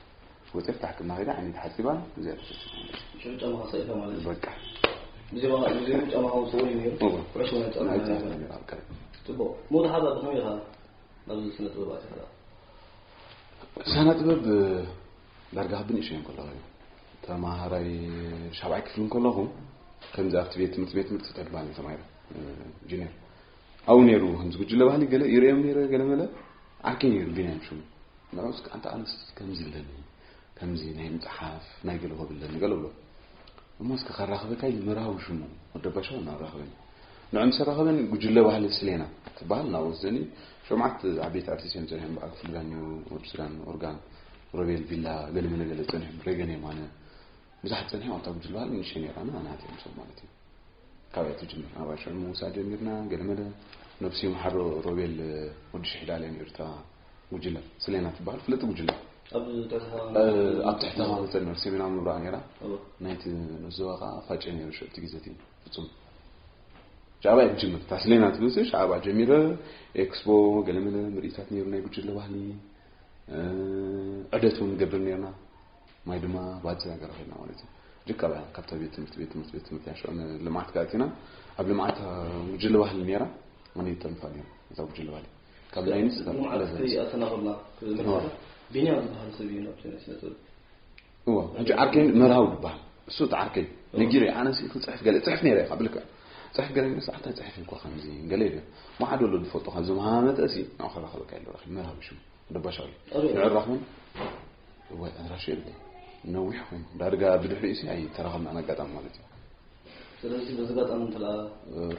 ወፅእ ታሕክምና ከይዳ ዓይነ ተሓፂባ እዚኣ ተሰስና ሽዑ ጫማኻ ሰኢልካ ማለት እዩ በቃ ብዜማ ብዜኡ ጫማኻ ውፅኡ እዩ ነይሩ እወ። ኩዕሾ ናይ ጫማ ኣይፀናሕና ነይሩ ኣብ ቀረብ ፅቡቕ ሞት ሓባ ብኸመይ ኢኻ ናብዚ ስነ ጥበብ ኣቲኻ ስነ ጥበብ ዳርጋ ክብን እሸ ከለኹ እዩ ተማሃራይ ሻብዓይ ክፍሊ ከለኹ ከምዚ ኣብቲ ቤት ትምህርቲ ቤት ትምህርቲ ተድባኒ ተማሂረ ጁኒየር ኣብኡ ነይሩ ከምዚ ጉጅለ ባህሊ ገለ ይርእዮም ነይረ ገለ መለ ዓርከይ ነይሩ ቢንያም ሽሙ ንዑ እስከ ኣንታ ኣነስ ከምዚ ኣለኒ ከምዚ ናይ ምፅሓፍ ናይ ገለ ክብለኒ ገለ ብሎ እሞ እስከ ከራኽበካ ኢሉ መርሃዊ ሽሙ ወዲ ኣባሻው እናራኸበኒ ንዑ ምስ ኣራኸበኒ ጉጅለ ባህሊ ስሌና ትበሃል እናወስደኒ ሸምዓት ዓበይቲ ኣርቲስት እዮም ፀኒሖም በዓል ክፍሊ ዳኘው ወዲ ሱዳን ኦርጋን ሮቤል ቪላ ገለመለ ገለ ፀኒሖም ሬገን የማነ ብዙሓት ፀኒሖም ኣብታ ጉጅለ ባህሊ ንእሽተይ ነይራና ኣናት እዮም ሰብ ማለት እዩ ካበይ ትጅምር ኣባይ ሽዑ ምውሳእ ጀሚርና ገለመለ ነብሲ ይምሓሮ ሮቤል ወዲ ሽሒዳለ ነይሩ እታ ጉጅለ ስሌና ትበሃል ፍለጥ ጉጅለ ኣብ ትሕቲ ሃዋ ኣብ ትሕቲ ሃዋ ዘፀንበር ሰሜናዊ ምብራቕ ነይራ እወ። ናይቲ ንዞባ ከዓ ፋጨ ነይሩ ሽዑ እቲ ግዜ እቲ ፍፁም ሻዕባ እየ ክጅምር እታ ስሌና ትብል ሻዕባ ጀሚረ ኤክስፖ ገለመለ ምርኢታት ነይሩ ናይ ጉጅለ ባህሊ እ፣ ዕደት እውን ንገብር ነርና ማይ ድማ ባፅዕ ገረኸልና ማለት እዩ ጅካ ብያ ካብታ ቤት ትምህርቲ ቤት ትምህርቲ ቤት ትምህርቲ ሽዑ ልምዓት ጋር ቲና ኣብ ልምዓት ጉጅለ ባህሊ ነራ ኣነ ይጠርንፋ ነሩ እዛ ጉጅለ ባህሊ ካብ ላይንስ ልምዓት ከይኣተናኸልና ክመልሰካ ቢንያም ዝበሃል ሰብ እዩ ናብ ስነ ጥበብ እዎ ሕጂ ዓርከይ መርሃዊ ዝበሃል እሱ እቲ ዓርከይ ነጊረ ኣነ ሲ ክፅሕፍ ገለ ፅሕፍ ነረ ኢኻ ብልክዕ ፅሕፍ ገለ ይመስል ኣታ ፅሕፍ እንኳ ከምዚ ገለ ኢለ መሓደ ኣሎ ዝፈልጦ ካብ ዝመሃመተ ሲ ንዕኸራኸበካ ኢለ ረኺብ መርሃዊ ሽሙ ደባሻዊ ንዕራኽብን ወይ ኣድራሽ የብለይ ነዊሕ ኮይኑ ዳርጋ ብድሕሪኡ ሲ ኣይተራኸብናን ኣጋጣሚ ማለት እዩ ስለዚህ በዚ ኣጋጣሚ እንተ ደኣ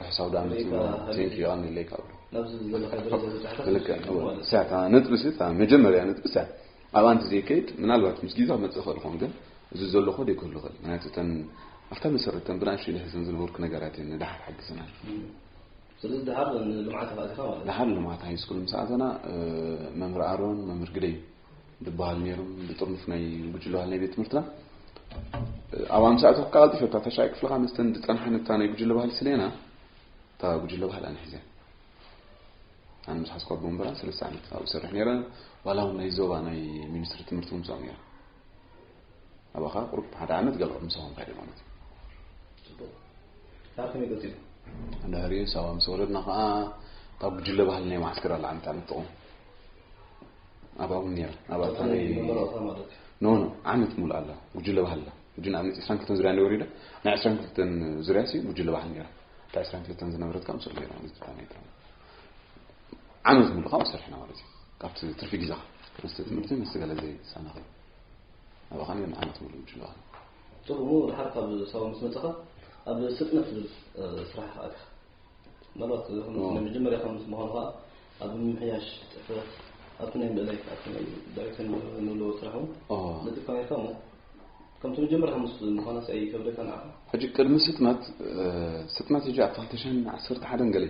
ርሑስ ኣውደ ዓመት ሪኢካ ይብሎ ሃይለ ቴንክ ዩ ኣንለይ ካብ ናብዚ ዘለካ ደረጃ ዝበፅሐካ ልክዕ ክፍሊ ማለት እዩ። እሳታ ነጥቢ ሲ እታ መጀመርያ ነጥቢ እሳ ኣብ ኣንቲ ዘይከይድ ምናልባት ምስ ግዜ ክመፅእ ይኽእል ይኸውን ግን እዚ ዘሎ ኮ ዘይክህሉ ይኽእል ምክንያቱ እተን ኣብታ መሰረት እተን ብንኣሽቱ ኢለ ሒዘን ዝነበርኩ ነገራት እየን ንደሓር ሓጊዘና። ስለዚ ደሓር ንልምዓት ኣኻእቲኻ ማለት እዩ። ደሓር ልምዓት ሃይስኩል ምስ ኣተና፣ እ፣ መምህር ኣሮን፣ መምህር ግደይ ዝበሃል ነይሮም፣ ብጥርኑፍ ናይ ጉጅለ ባህሊ ናይ ቤት ትምህርትና። እ፣ ኣብኣ ምስ ኣተኹ ቀልጢፈ እታ ተሻይ ክፍልኻ መስተን ዝጸንሓ ነታ ናይ ጉጅለ ባህሊ ስለና፣ እታ ጉጅለ ባህሊ ኣነ ሒዘ። ኣነ ምስ ሓዝኳ ኣቦ ወንበራ ሰለስተ ዓመት ኣብኡ ሰርሕ ነይረ። ዋላ እውን ናይ ዞባ ናይ ሚኒስትሪ ትምህርቲ እውን ምስኦም ነይረ። ኣብኣ ቁሩብ ሓደ ዓመት ገለ ምሳኹም ከይደ ማለት እዩ። ጽቡቕ። ካብ ከመይ ቀጺሉ? እንድሕሪ ሳዋ ምስ ወረድና ከዓ እታ ጉጅለ ባህሊ ናይ ማዓስከር ኣላ ዓመት ዓመት ጥቕሙ ኣብኣ እውን ነይረ። ኣብኣ እታ ናይ መመረቕታ ማለት እዩ። ኖ ኖ ዓመት ሙሉእ ኣላ ጉጅለ ባህሊ ኣላ። ሕጂ ንኣብነት ዕስራን ክልተን ዙርያ እንደ ወሪደ ናይ ዕስራን ክልተን ዙርያ ሲ ጉጅለ ባህሊ ነይራ። እታ ዕስራን ክልተን ዝነበረት ከዓ ምስኡ ነይራ ማለት እታ ናይ ጥቕሙ ዓመት ሙሉእ ከዓ ሰርሕና ማለት እዩ። ካብቲ ትርፊ ግዜኻ ምስ ትምህርቲ ምስ ገለ ዘይሳነኸ ኣብኣ ከዓ ነይርና ዓመት ሙሉእ ጉጅለ ባህሊ። ጥቕሙ ድሓር ካብ ሳዋ ምስ መጸኻ ኣብ ስጥነት ዝብል፣ እ፣ ስራሕ ኣቲኻ። ምናልባት ከም ናይ መጀመርያ ከም ምዃኑ ከዓ ኣብ ምምሕያሽ ጽሕፈት ኣብቲ ናይ ምእላይ ኣብቲ ናይ ዳይሬክተር ንብሎ ስራሕ እውን ኦ። ነጢፍካ ነርካ እሞ ከምቲ መጀመርያ ምስ ምዃናስ ኣይከብደካ ንዓኻ? ሕጂ ቅድሚ ስጥመት፣ እ፣ ስጥመት ሕጂ ኣብ ክልተ ሽሕን ዓሰርተ ሓደን ገለ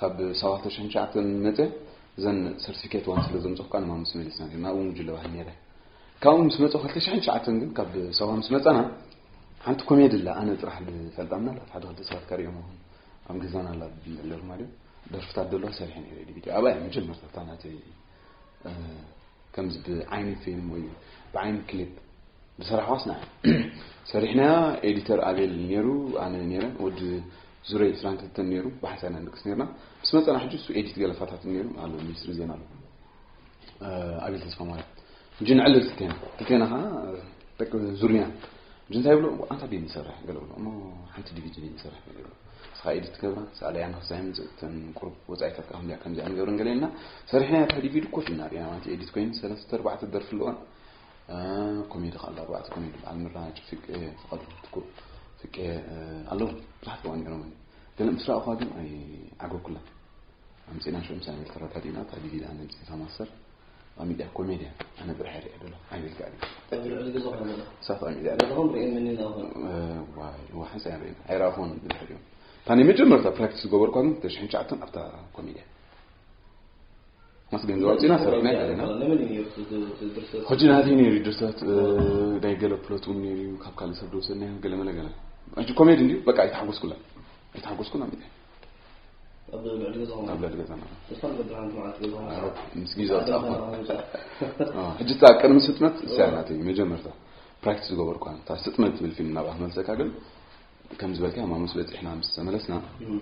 ካብ ሳዋ ክልተ ሽሕን ትሽዓተን መጸ እዘን ሰርቲፊኬት ዋን ስለ ዘምጸኹ ከዓ ንማሙስ መሊስና ነርና። ኣብኡ ጉጅለ ባህሊ ነይረ። ካብኡ ምስ መጸ ክልተ ሽሕን ትሽዓተን ግን ካብ ሳዋ ምስ መጸና ሓንቲ ኮሜዲ ኣላ ኣነ ጥራሕ ዝፈልጣ ምናልባት ሓደ ክልተ ሰባት ከሪኦም ይኹን ኣብ ገዛና ኣላ ብለር ማለት ደርፍታት ዘለዋ ሰሪሐ ነይረ ቪድዮ ኣብኣ እያ መጀመርታ እታ ናተይ እ፣ ከምዚ ብዓይኒ ፊልም ወይ ብዓይኒ ክሊፕ ዝሰራሕዋስ ንዓ ሰሪሕናያ። ኤዲተር ኣቤል ነይሩ፣ ኣነ ነይረ፣ ወዲ ዙረይ ዕስራን ክልተን ነይሩ፣ ብሓንሳብ ኢና ንድቅስ ነይርና። ምስ መጸና ሕጂ እሱ ኤዲት ገለ ፋታት ነይሩ ኣሎ፣ ሚኒስትሪ ዜና ኣሎ። እ፣ ኣቤል ተስፋማርያም። ሕጂ ንዕልል ክልቴና፣ ክልቴና ከዓ ደቂ ዙርና። ሕጂ እንታይ ይብሉ? ኣንታ ድየ ንሰርሕ? ገለ ብሎ፣ እሞ ሓንቲ ዲቪዲ ድየ ንሰርሕ? ገለ ብሎ። ንስኻ ኤዲት ትገብራ፣ ሰኣለያ ንኽሳይ ምጽእ፣ እተን ቁሩብ ወጻኢታት ከዓ ከምዚኣ፣ ከምዚኣ ንገብረን ገለ ኢልና፣ ሰሪሕናያ እታ ዲቪዲ ኮፍ ኢልና ርኢና ማለት እዩ። ኤዲት ኮይኑ ሰለስተ ኣርባዕተ ደርፊ ኣለዋ። እ፣ ኮሜዲ ከዓ ኣሎ፣ ኣርባዕተ ኮሜዲ፣ በዓል ምራጭ፣ ፍቄ፣ ፍቓዱ፣ ትኩእ፣ ፍቄ፣ እ፣ ኣለዉ። ብዙሓት ከማን ነይሮም። ገለ ምስ ረኣኹዋ ግን ኣይዓገኩላ። ኣምጺእና ሽዑ ምስ ኣቤል ተረዳዲእና፣ እታ ዲቪዲ ኣነ ኣምጺኤ እታ ማስተር ኣብ ሚድያ ኮሜድያ ኣነ ጥራሕ እየ ርእየ ደለኹ። ኣቤል ከኣ ድዩ? ኣብ ልዕሊ ገዛኹም ዘሎ? እሳት ኣብ ሚድያ ገዛኹም ርእየን መኒና ዝኾነ? እ፣ ዋይ፣ እዋ፣ ሓንሳእ እየ ርእየን። ኣይረኣኹዎን ብድሕሪኡ። እታ ናይ መጀመርታ ፕራክቲስ ዝገበርኳ ግን ክልተ ሽሕን ትሽዓተን ኣብታ ኮሜድያ። ምስ ገንዘብ ኣውጺእና ሰሪሕና ገለና። ናይ መን እዩ ነይሩ እቲ ድርሰት? ሕጂ ናተይ ነይሩ ድርሰት፣ እ፣ ናይ ገለ ፕሎት እውን ነይሩ እዩ። ካብ ካልእ ሰብ ዝወሰድናዮ ገለ መለ ገለ። ሕጂ ኮሜዲ እንድዩ፣ በቃ ኣይተሓጎስኩላ። ኣይተሓጎስኩን ኣብ ሚድያ። ኣብ ልዕሊ ገዛኹም? ኣብ ልዕሊ ገዛና። ተስፋ ንገብር ሓንቲ መዓልቲ ገዛኹም ኣዎ፣ መጽእ። ምስ ግዜ ኣውጻእኹ። ሓንቲ መዓልቲ ገዛኹም መጽእ። ኣዎ፣ ሕጂ እታ ቅድሚ ስጥመት እዚኣ ናተይ መጀመርታ ፕራክቲስ ዝገበርኳ። እታ ስጥመት ትብል ፊልም ናብኣ ክመልሰካ ግን፣ ከም ዝበልካ፣ ማሙስ በጺሕና ምስ ተመለስና፣ እም።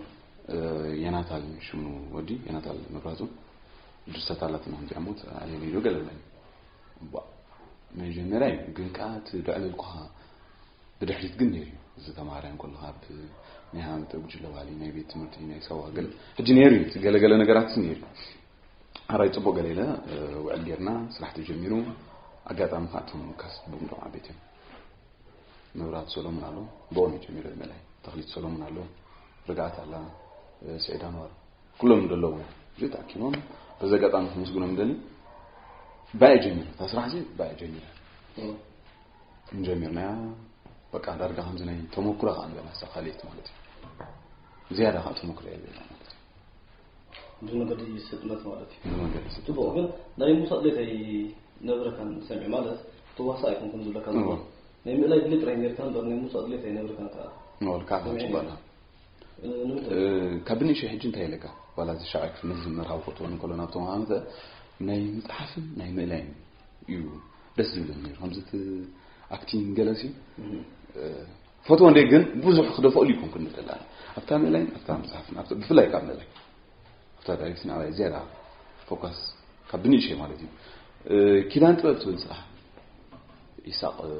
እ፣ የናታል ሽሙ ወዲ፣ የናታል መብራቱ፣ ድርሰት ኣላትና እንዲኣ ሞት፣ ኣልየ ሊዶ ገለ ብለኒ። እባ፣ መጀመርያ እዩ፣ ግን ከኣ እቲ ዘዕለልኩኻ ብድሕሪት ግን ነይሩ እዩ። እዚ ተማሃራይ እንከለኻ ኣብ ናይ ሃመተ ጉጅለ ባህሊ፣ ናይ ቤት ትምህርቲ፣ ናይ ሳዋ ገለ፣ ሕጂ ነይሩ እዩ፣ እቲ ገለገለ ነገራት ነይሩ እዩ። ኣራይ ጽቡቕ ገለ ኢለ፣ እ፣ ውዕል ጌርና፣ ስራሕ ተጀሚሩ፣ ኣጋጣሚ ከኣ እቶም ካስት ቡም ደሞ ዓበይቲ እዮም። መብራት ሰሎሙን ኣሎ፣ ብኦም እዩ ጀሚሩ፣ ምእላይ ተኽሊት ሰሎሙን ኣሎ፣ ርግኣት ኣላ፣ እ፣ ስዒድ ኣንዋር፣ ኩሎም ዘለዉ እዮም። እዚ ተኣኪቦም፣ በዚ ኣጋጣሚ ከመስግኖም ደሊ። ብኣይ ጀሚሩ፣ እታ ስራሕ እዚ ብኣይ ጀሚሩ። እም። ጀሚርናያ፣ በቃ ዳርጋ ከምዚ ናይ ተመኩሮ ከኣ ንበላ፣ እሳ ካልኣይቲ ማለት እዩ። ዝያዳ ከኣ ተመኩሮ እያ ዝብላ ማለት እዩ። ብመገዲ ስጥመት ማለት እዩ። ብመገዲ ስጥመት። ጽቡቕ፣ ግን ናይ ምውሳእ ድሌት ኣይነበረካን ሰሚዕ ማለት፣ ትዋሳእ ኣይኮንኩን ዝብለካ ዘሎ። እዎ። ናይ ምእላይ ድሌት ጥራይ ነርካ እምበር፣ ናይ ምውሳእ ድሌት ኣይነበረካን ከኣ። እዎ፣ ልክዕ፣ ሰሚዕ ጽቡቕ። እ፣ ንምንታይ? እ፣ ካብ ብንእሽተይ ሕጂ እንታይ ኢለካ? ዋላ እዚ ሻዕባይ ክፍሊ መጀመርያ ኣብ ፎቶ እንከሎ ናብቶም ሃመተ ናይ ምጽሓፍን ናይ ምእላይን እዩ ደስ ዝብለኒ ነይሩ። ከምዚ እቲ ኣክቲንግ ገለሲ፣ እም። እ፣ ፈትዎ እንደ ግን ብዙሕ ክደፍኣሉ ይኮንኩ ንደላ። ኣብታ ምእላይን ኣብታ ምጽሓፍን፣ ኣብታ፣ ብፍላይ ካብ ምእላይ። ኣብታ ዳይሬክሽን ኣባይ ዝያዳ ፎካስ ካብ ብንእሽተይ ማለት እዩ። እ፣ ኪዳን ጥበብ ትብል ስራሕ ኢሳቕ፣ እ፣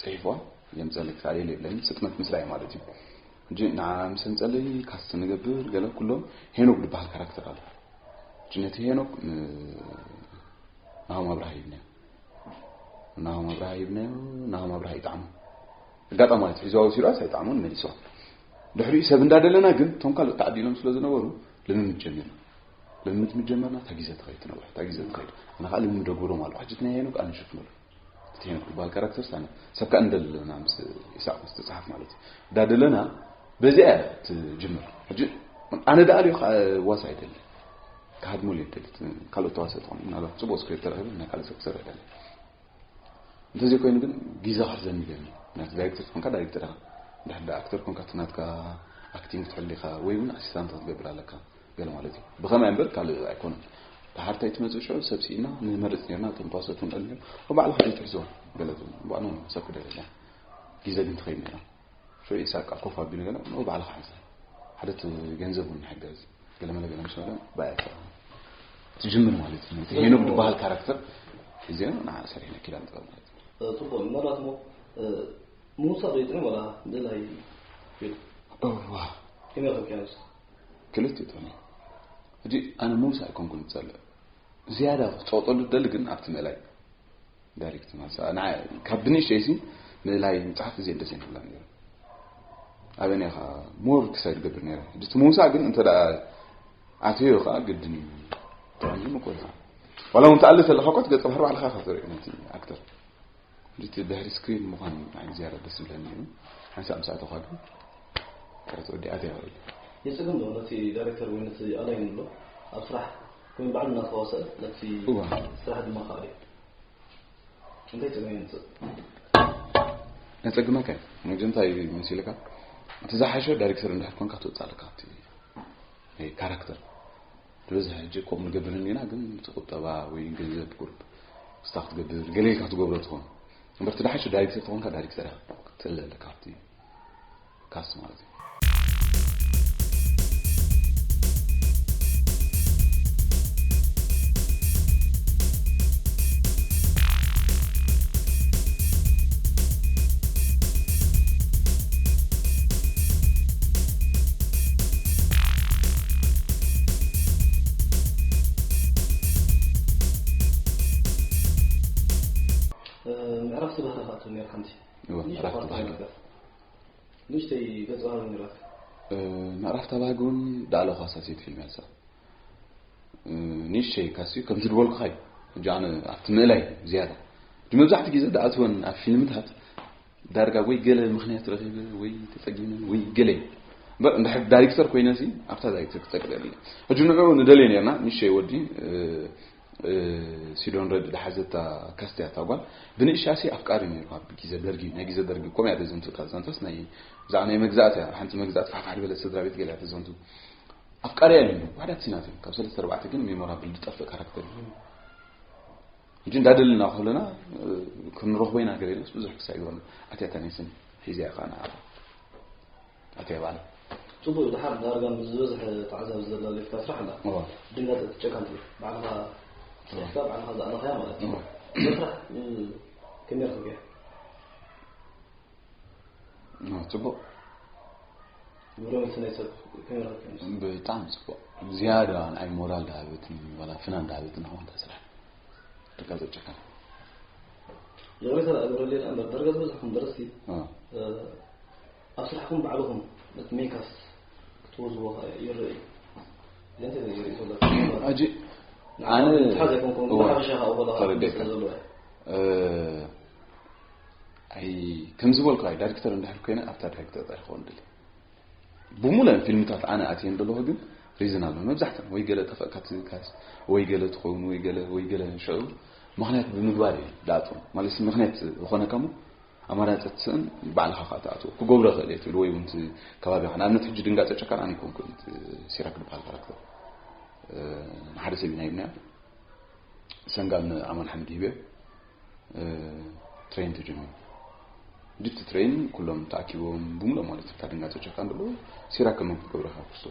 ጽሒፍዋ የምጸለይ ክሳዕ የለ የብለይን ስጥመት ምስራይ ማለት እዩ። ሕጂ ንዓ ምስ ኣምጸለይ ካስት ንገብር ገለ ኩሎም ሄኖክ ዝበሃል ካራክተር ኣሎ። ሕጂ ነቲ ሄኖክ ን-፣ ናሆም ኣብርሃ ሂብናዮ። ናሆም ኣብርሃ ሂብናዮ፣ ናሆም ኣብርሃ ይጥዓሞ። ኣጋጣሚ ማለት ሒዝዋ ወሲድዋስ ኣይጥዓሞን መሊስዋ። ድሕሪኡ ሰብ እንዳደለና ግን እቶም ካልኦት ተዓዲሎም ስለ ዝነበሩ ልምምድ ጀሚርና። ልምምድ ምስ ጀመርና እታ ግዜ ትኸይድ ትነውሕ፣ እታ ግዜ ትኸይድ። ኣነ ከዓ ልምምድ ኣገብሮም ኣለኹ። ሕጂ እቲ ናይ ሄኖክ ኣነ ይሽፍነሉ። እቲ ሄኖክ ዝበሃል ካራክተር ሳነ ሰብ ከኣ እንደለና ምስ ኢሳቅ ምስ ትጽሓፍ ማለት እዩ። ዳደለና በዚኣ እያ ትጅምር። ሕጂ ኣነ ደኣ ልዩ ከኣ ዋሳ ኣይደሊ ክሃድመሉ የደሊ። ካልኦት ተዋሰእቲ ኾኑ ምናልባት ጽቡቕ ስክሪፕት ተረኺቡ ናይ ካልእ ሰብ ክሰርሕ ደሊ። እንተዘይ ኮይኑ ግን ግዜ ክሕዘኒ ይደሊ። ምክንያቱ ዳይሬክተር ትኾንካ ዳይሬክተር ኢኻ። እንድሕር ደኣ ኣክተር ኮንካ እቲ ናትካ ኣክቲንግ ክትሕሉ ኢኻ ወይ እውን ኣሲስታንት ክትገብር ኣለካ። ገለ ማለት እዩ። ብኸማይ እምበር ካልእ ኣይኮነን። ድሓር እንታይ ትመጽእ ሽዑ ሰብ ስኢና ንመርጽ ኔርና፣ እቶም ተዋሰእቲ ንእል ኔርና። ኣብ ባዕልኻ ዘይትሕዞ ገለ ትብል። ባዕሎም ሰብ ክደለ እያ። ግዜ ግን ትኸይድ ኔራ። ሽዑ ኢሳቅ ኮፍ ኣቢሉ ገለ፣ "ኖ ባዕልኻ ሓዛ። ሓደ እቲ ገንዘብ እውን ንሕገዝ። ገለ መለ ገለ ምስ በለ፣ ባያ ትጅምር ማለት እዩ። እቲ ሄኖክ ዝበሃል ካራክተር ሒዘ ንዓ ሰሪሕና ኪዳን ጥበብ ማለት እዩ። እ፣ ጽቡቕ። ምናልባት እሞ፣ እ፣ ምውሳእ ዶ ይጥዕም ወላ ምእላይ ፊልም? እዋ። ከመይ ረኸብካዮ ንስኻ? ክልቲኡ ጥቕሚ። ሕጂ ኣነ ምውሳእ ኣይኮንኩን ዝጸልእ። ዝያዳ ክጸቕጠሉ ዝደሊ ግን ኣብቲ ምእላይ ዳይሬክት ማለት ንዓ ካብ ብንእሽተይሲ ምእላይ መጽሓፍ እዚአ ደስ ይብላ ነይሩ። ኣበኒ ኢኻ ሞር ክሳይ ዝገብር ነይረ። ሕጂ እቲ ምውሳእ ግን እንተ ደኣ ኣትዮ ከኣ ግድን እዩ። ጥቕሚ ምቁር ኢኻ። ዋላ እውን ትኣሊ ተለኻ እኳ እቲ ገጸ ባህሪ ባዕልኻ ኢኻ ትርእዮ ነቲ ኣክተር። እቲ ድሕሪ ስክሪን ምዃን ንዓይ ዝያዳ ደስ ዝብለኒ እዩ። ሓንሳእ ምስ ኣተኻ ግን ጥረት ወዲኣ ተይኽእል። የጸግም ዶ ነቲ ዳይሬክተር ወይ ነቲ ኣላይ ንብሎ ኣብ ስራሕ ኮይኑ ባዕሉ እናተዋሰአ ነቲ እዋ። ስራሕ ድማ ከኣልዮ? እንታይ ጸገም የምጽእ? ነጸግመካ እዩ። መግዚ እንታይ መሲልካ? እቲ ዝሓሸ ዳይሬክተር እንድሕር ኮንካ ትወጽእ ኣለካ ኣብቲ ናይ ካራክተር። ዝበዝሕ ሕጂ ከምኡ ንገብር እንዲና፣ ግን እቲ ቁጠባ ወይ ገንዘብ ቁሩብ ስታክ ትገብር፣ ገለ ኢልካ ትገብሮ ትኸውን። እምበር እቲ ዝሓሸ ዳይሬክተር ተኾንካ ዳይሬክተር ኢኻ ክትልለ ኣለካ ኣብቲ ካስት ማለት እዩ። እ፣ ምዕራፍ ተባህረ ከኣ ትብል ነይራ ሓንቲ። እወ፣ ንእሽቶ ምዕራፍ ፓርት ተባህረ። ነይራ። ንእሽተይ ገጸ ባህሪ ነይራትካ። እ፣ ምዕራፍ ተባህገ እውን ዳዕሎ ኳሳ ሴት ፊልም ያሳ። እ፣ ንእሽተይ ካስዩ ከምዚ ዝበልኩኻ እዩ። ሕጂ ኣነ ኣብቲ ምእላይ ዝያዳ። ሕጂ መብዛሕትኡ ግዜ ዝኣትወን ኣብ ፊልምታት ዳርጋ ወይ ገለ ምኽንያት ረኺበ ወይ ተጸጊመን ወይ ገለ እዩ። እምበር እንድሕር ዳይሬክተር ኮይነሲ ኣብታ ዳይሬክተር ክጸግዕ የብለይ። ሕጂ ንዕኡ ንደልዮ ነርና፣ ንእሽተይ ወዲ፣ እ፣ እ፣ ሲዶን ረድ ዝሓዘታ ካስት እያ እታ ጓል። ብንእሻሲ ኣፍቃሪ ነይሩ ኣብ ግዜ ደርጊ፣ ናይ ግዜ ደርጊ ኮም እያ ተዘንቱ እታ ዘንተስ ናይ፣ ብዛዕባ ናይ መግዛእቲ እያ፣ ሓንቲ መግዛእቲ ፋሕፋሕ ዝበለት ስድራ ቤት ገለ እያ ተዘንቱ። ኣፍቃሪ እያ ነይሩ፣ ዋሕዳት ሲናት እዮም። ካብ ሰለስተ ኣርባዕተ ግን ሜሞራብል ዝጠፍእ ካራክተር እዩ። ሕጂ እንዳደልና ከለና፣ እ፣ ክንረኽቦ ኢና ገለ ኢለስ ብዙሕ ክሳብ ይበሉ። ኣትያታ ኔስን ሒዝያ ከኣ ንዓኻ። ኣትያ ባዕላ። ጽቡቅ፣ ድሓር ዳርጋ ምስ ዝበዝሐ ተዓዛቢ ዘላልየትካ ስራሕ ኣላ። እዋ። ድንጋጸ ትጨካን ትብል። ባዕልኻ እዋ። ጽሒፍካ፣ ባዕልኻ ዝኣለኻያ ማለት እዩ። እዋ። እዛ ስራሕ፣ እ፣ ከመይ ረኺብካያ? እዋ፣ ጽቡቅ። ግብረ መልሲ ናይ ሰብ ከመይ ረኺብካዮ? ብጣዕሚ ጽቡቅ። ዝያዳ ንዓይ ሞራል ዳሃበትኒ፣ ዋላ ፍናን ዳሃበትኒ፣ ከምኡ እንታይ ስራሕ። ድንጋጸ ትጨካን። ይቕሬታ ደኣ ግበረለይ ደኣ እምበር፣ ዳርጋ ዝበዝሕኹም ደረስቲ፣ እዋ። እ፣ ኣብ ስራሕኩም ባዕልኹም ነቲ ሜካስ ክትወዝዎ ከኣ ይረአ እዩ። እዚ እንታይ እዩ ርእይቶ ኣለካ? ሕጂ ንዓኹም ኣነ ምትሓዝ ኣይኮንኩን፣ ግን እዋ፣ ሓፈሻ ከኣ ወላ ተረዲእካ። ስለ ዘለዎ እዩ። እ፣ ኣይ፣ ከም ዝበልኩ ኣይ ዳይሬክተር እንድሕር ኮይነ ኣብታ ዳይሬክተር ጥራሕ ክኸውን ድሊ። ብምሉአን ፊልምታት ኣነ ኣትየን ዘለኹ ግን ሪዝን ኣሎ። መብዛሕትአን ወይ ገለ ጠፈእካ ትካስ፣ ወይ ገለ ትኸውን፣ ወይ ገለ፣ ወይ ገለ ሽዑ ምኽንያት ብምግባር እየ ዝኣትዎም። ማለት ምኽንያት ዝኾነካ እሞ ኣማራጺ ትስእን ባዕልኻ ከኣ ትኣትዎ። ክገብሮ ይኽእል እየ ትብል ወይ እውን እቲ ከባቢኻ። ንኣብነት ሕጂ ድንጋጸ ጨካን ኣነ ኣይኮንኩን እቲ ሲራክ ዝበሃል ካራክተር። እ፣ ንሓደ ሰብ ኢና ሂብናዮ። ሰንጋል ንኣማን ሓምድ ሂብዮ። እ፣ ትሬን ተጀሚሩ። ድቲ ትሬን ኩሎም ተኣኪቦም ብምሎም ማለት እዩ። እታ ድንጋጸ ጨካን ዘለዎ ሲራክ ከመን ክትገብሮ ኢኻ ክስቶ።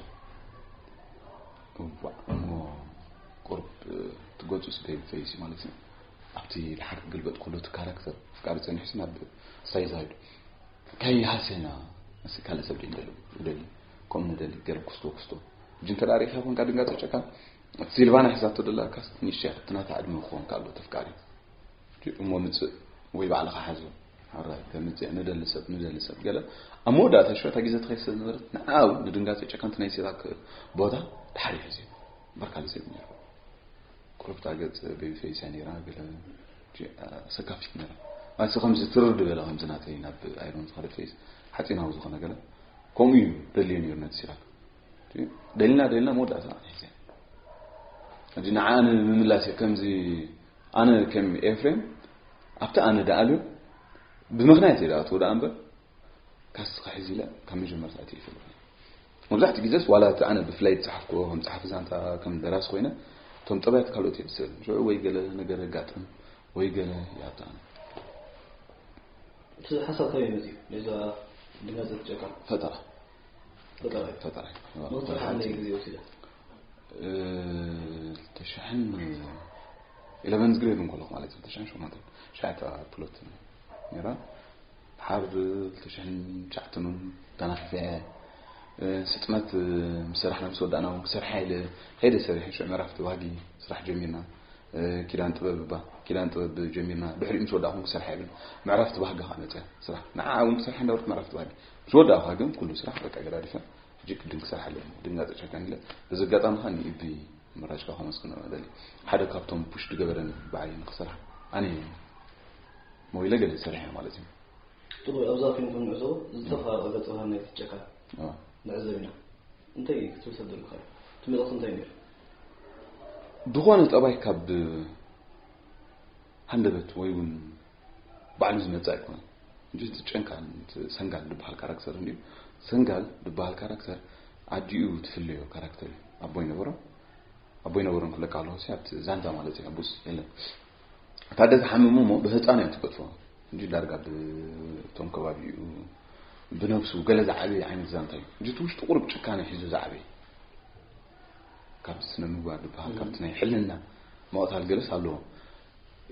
እዋእ፣ እሞ ቁሩብ፣ እ፣ ትገጹ ስደይ ፈይሲ ማለት እዩ። ኣብቲ ድሓር ክግልበጥ ከሎ እቲ ካራክተር ኣፍቃሪ ጸኒሑሲ ናብ ሳይዝ ሃይዱ። ከይሃስና፣ ምስ ካልእ ሰብ ደይ ንደሊ፣ ንደሊ፣ ከም ንደሊ፣ ገለ ክስቶ፣ ክስቶ። ሕጂ እንተ ደኣ ርኢኻ ኮንካ ድንጋጸ ጨካን፣ እቲ ሲልቫና ሒዛቶ ደላ ካስት ንእሽተይ እያ፣ እቲ ናታ ዕድመ ክኸውን ከሎ ተፍቃሪ። ሕጂ እሞ ምጽእ ወይ ባዕልኻ ሓዞ። ሕራይ፣ ከምጽእ ንደሊ ሰብ፣ ንደሊ ሰብ፣ ገለ። ኣብ መወዳእታ ሽዑ እታ ግዜ ትኸይድ ስለ ዝነበረት፣ ንዓ እውን ንድንጋጸ ጨካን እቲ ናይ ሲራክ ቦታ ድሓር ይሕዝ እዩ። እምበር ካልእ ሰብ ነይሩ። ቁሩብ እታ ገጽ ቤቢ ፌስ እያ ነይራ፣ ገለ፣ ሕጂ፣ ኣ፣ ሰካፊት ነይራ። ኣሲ ከምዚ ትርር ዝበለ ከምዚ ናተይ ናብ ኣይሮን ዝኸደት ፌስ ሓፂናዊ ዝኾነ ገለ ከምኡ እዩ ደልዮ ነይሩ ነቲ ሲራክ። ደሊና ደሊና መወዳእታ ሒዘ ሕጂ ንዓ ንምምላስ እየ ከምዚ ኣነ ከም ኤፍሬም ኣብቲ ኣነ ደኣልዮ ብምኽንያት እየ ደኣ ትወዳ እምበር ካስ ክሕዝ ኢለ ካብ መጀመርታ እቲ ይፈልጥ። መብዛሕትኡ ግዜስ ዋላ እቲ ኣነ ብፍላይ ዝጸሓፍኩዎ ከም ጸሓፊ ዛንታ ከም ደራሲ ኮይነ እቶም ጠባያት ካልኦት እየ ዝስእል። ሽዑ ወይ ገለ ነገር የጋጥም ወይ ገለ ይኣቱ ኣነ። እቲ ሓሳብ ካበይ መጺኡ? ነዛ ድመጸት ጨካ ፈጠራ። ፈጠራ። ፈጠራ። ንክትሰርሓ ክንደይ ግዜ ወሲዳ? ተሽሕን ኢለቨንዝ ግሬድ እንከለኹ ማለት እዩ። ተሽሕን ሸሞንተን ሻዕታ ፕሎት ነራ ሓር ተሽሕን ሻዕተኑን ተናፊፈ ስጥመት ምስ ሰራሕና ምስ ወዳእና እውን ክሰርሓ ኢለ ከይደ ሰሪሐ ሽዑ ምዕራፍ ተባሂ ስራሕ ጀሚርና። ኪዳን ጥበብ እባ ኪዳን ጥበብ ጀሚርና ድሕሪኡ ምስ ወዳእኹ ክሰርሓ ይብል ምዕራፍ ተባሂ ከዓ መፅያ ስራሕ ንዓ እውን ክሰርሓ እንዳበልኩ ምዕራፍ ተባሂ ምስ ወዳእኳ ግን ኩሉ ስራሕ በቃ ገዳዲፈ ሕጂ ቅድም ክሰርሓ ኣለኒ ድንጋፀ ጨካን ኢለ በዚ ኣጋጣሚ ከዓ ንኢቢ ምራጭ ከዓ ከመስግኖ እደሊ ሓደ ካብቶም ፑሽ ዝገበረኒ በዓል ንክሰርሓ ኣነ ሞይለ ገለ ዝሰርሐ ማለት እዩ። ጥሩ ኣብዛ ፊልም ከም ንዕዘቦ ዝተፋረቐ ገጸ ባህሪ ናይ ጨካን ንዕዘብ ኢና። እንታይ ክትብል ሰደልካ እቲ መልእኽቲ እንታይ ነይሩ? ዝኾነ ጠባይ ካብ ሃንደበት ወይ እውን ባዕሉ ዝመጽእ ኣይኮነን። እንጂ እቲ ጨንካን ሰንጋል ዝበሃል ካራክተር እንዲዩ ሰንጋል ዝበሃል ካራክተር ኣዲኡ ትፍለዮ ካራክተር እዩ። ኣቦይ ነበሮ ኣቦይ ነበሮ ክብለካ ኣለኹ ኣብቲ ዛንታ ማለት እዩ ኣቡስ የለን። እታ ኣደ ትሓምም እሞ ብህፃን እያ ትገድፎ እንጂ ዳርጋ ብቶም ከባቢኡ ብነብሱ ገለ ዝዓበየ ዓይነት ዛንታ እዩ እንጂ እቲ ውሽጡ ቁሩብ ጭካነ ሒዙ ዝዓበየ ካብቲ ስነ ምግባር ዝበሃል ካብቲ ናይ ሕልና ምቕታል ገለስ ኣለዎ።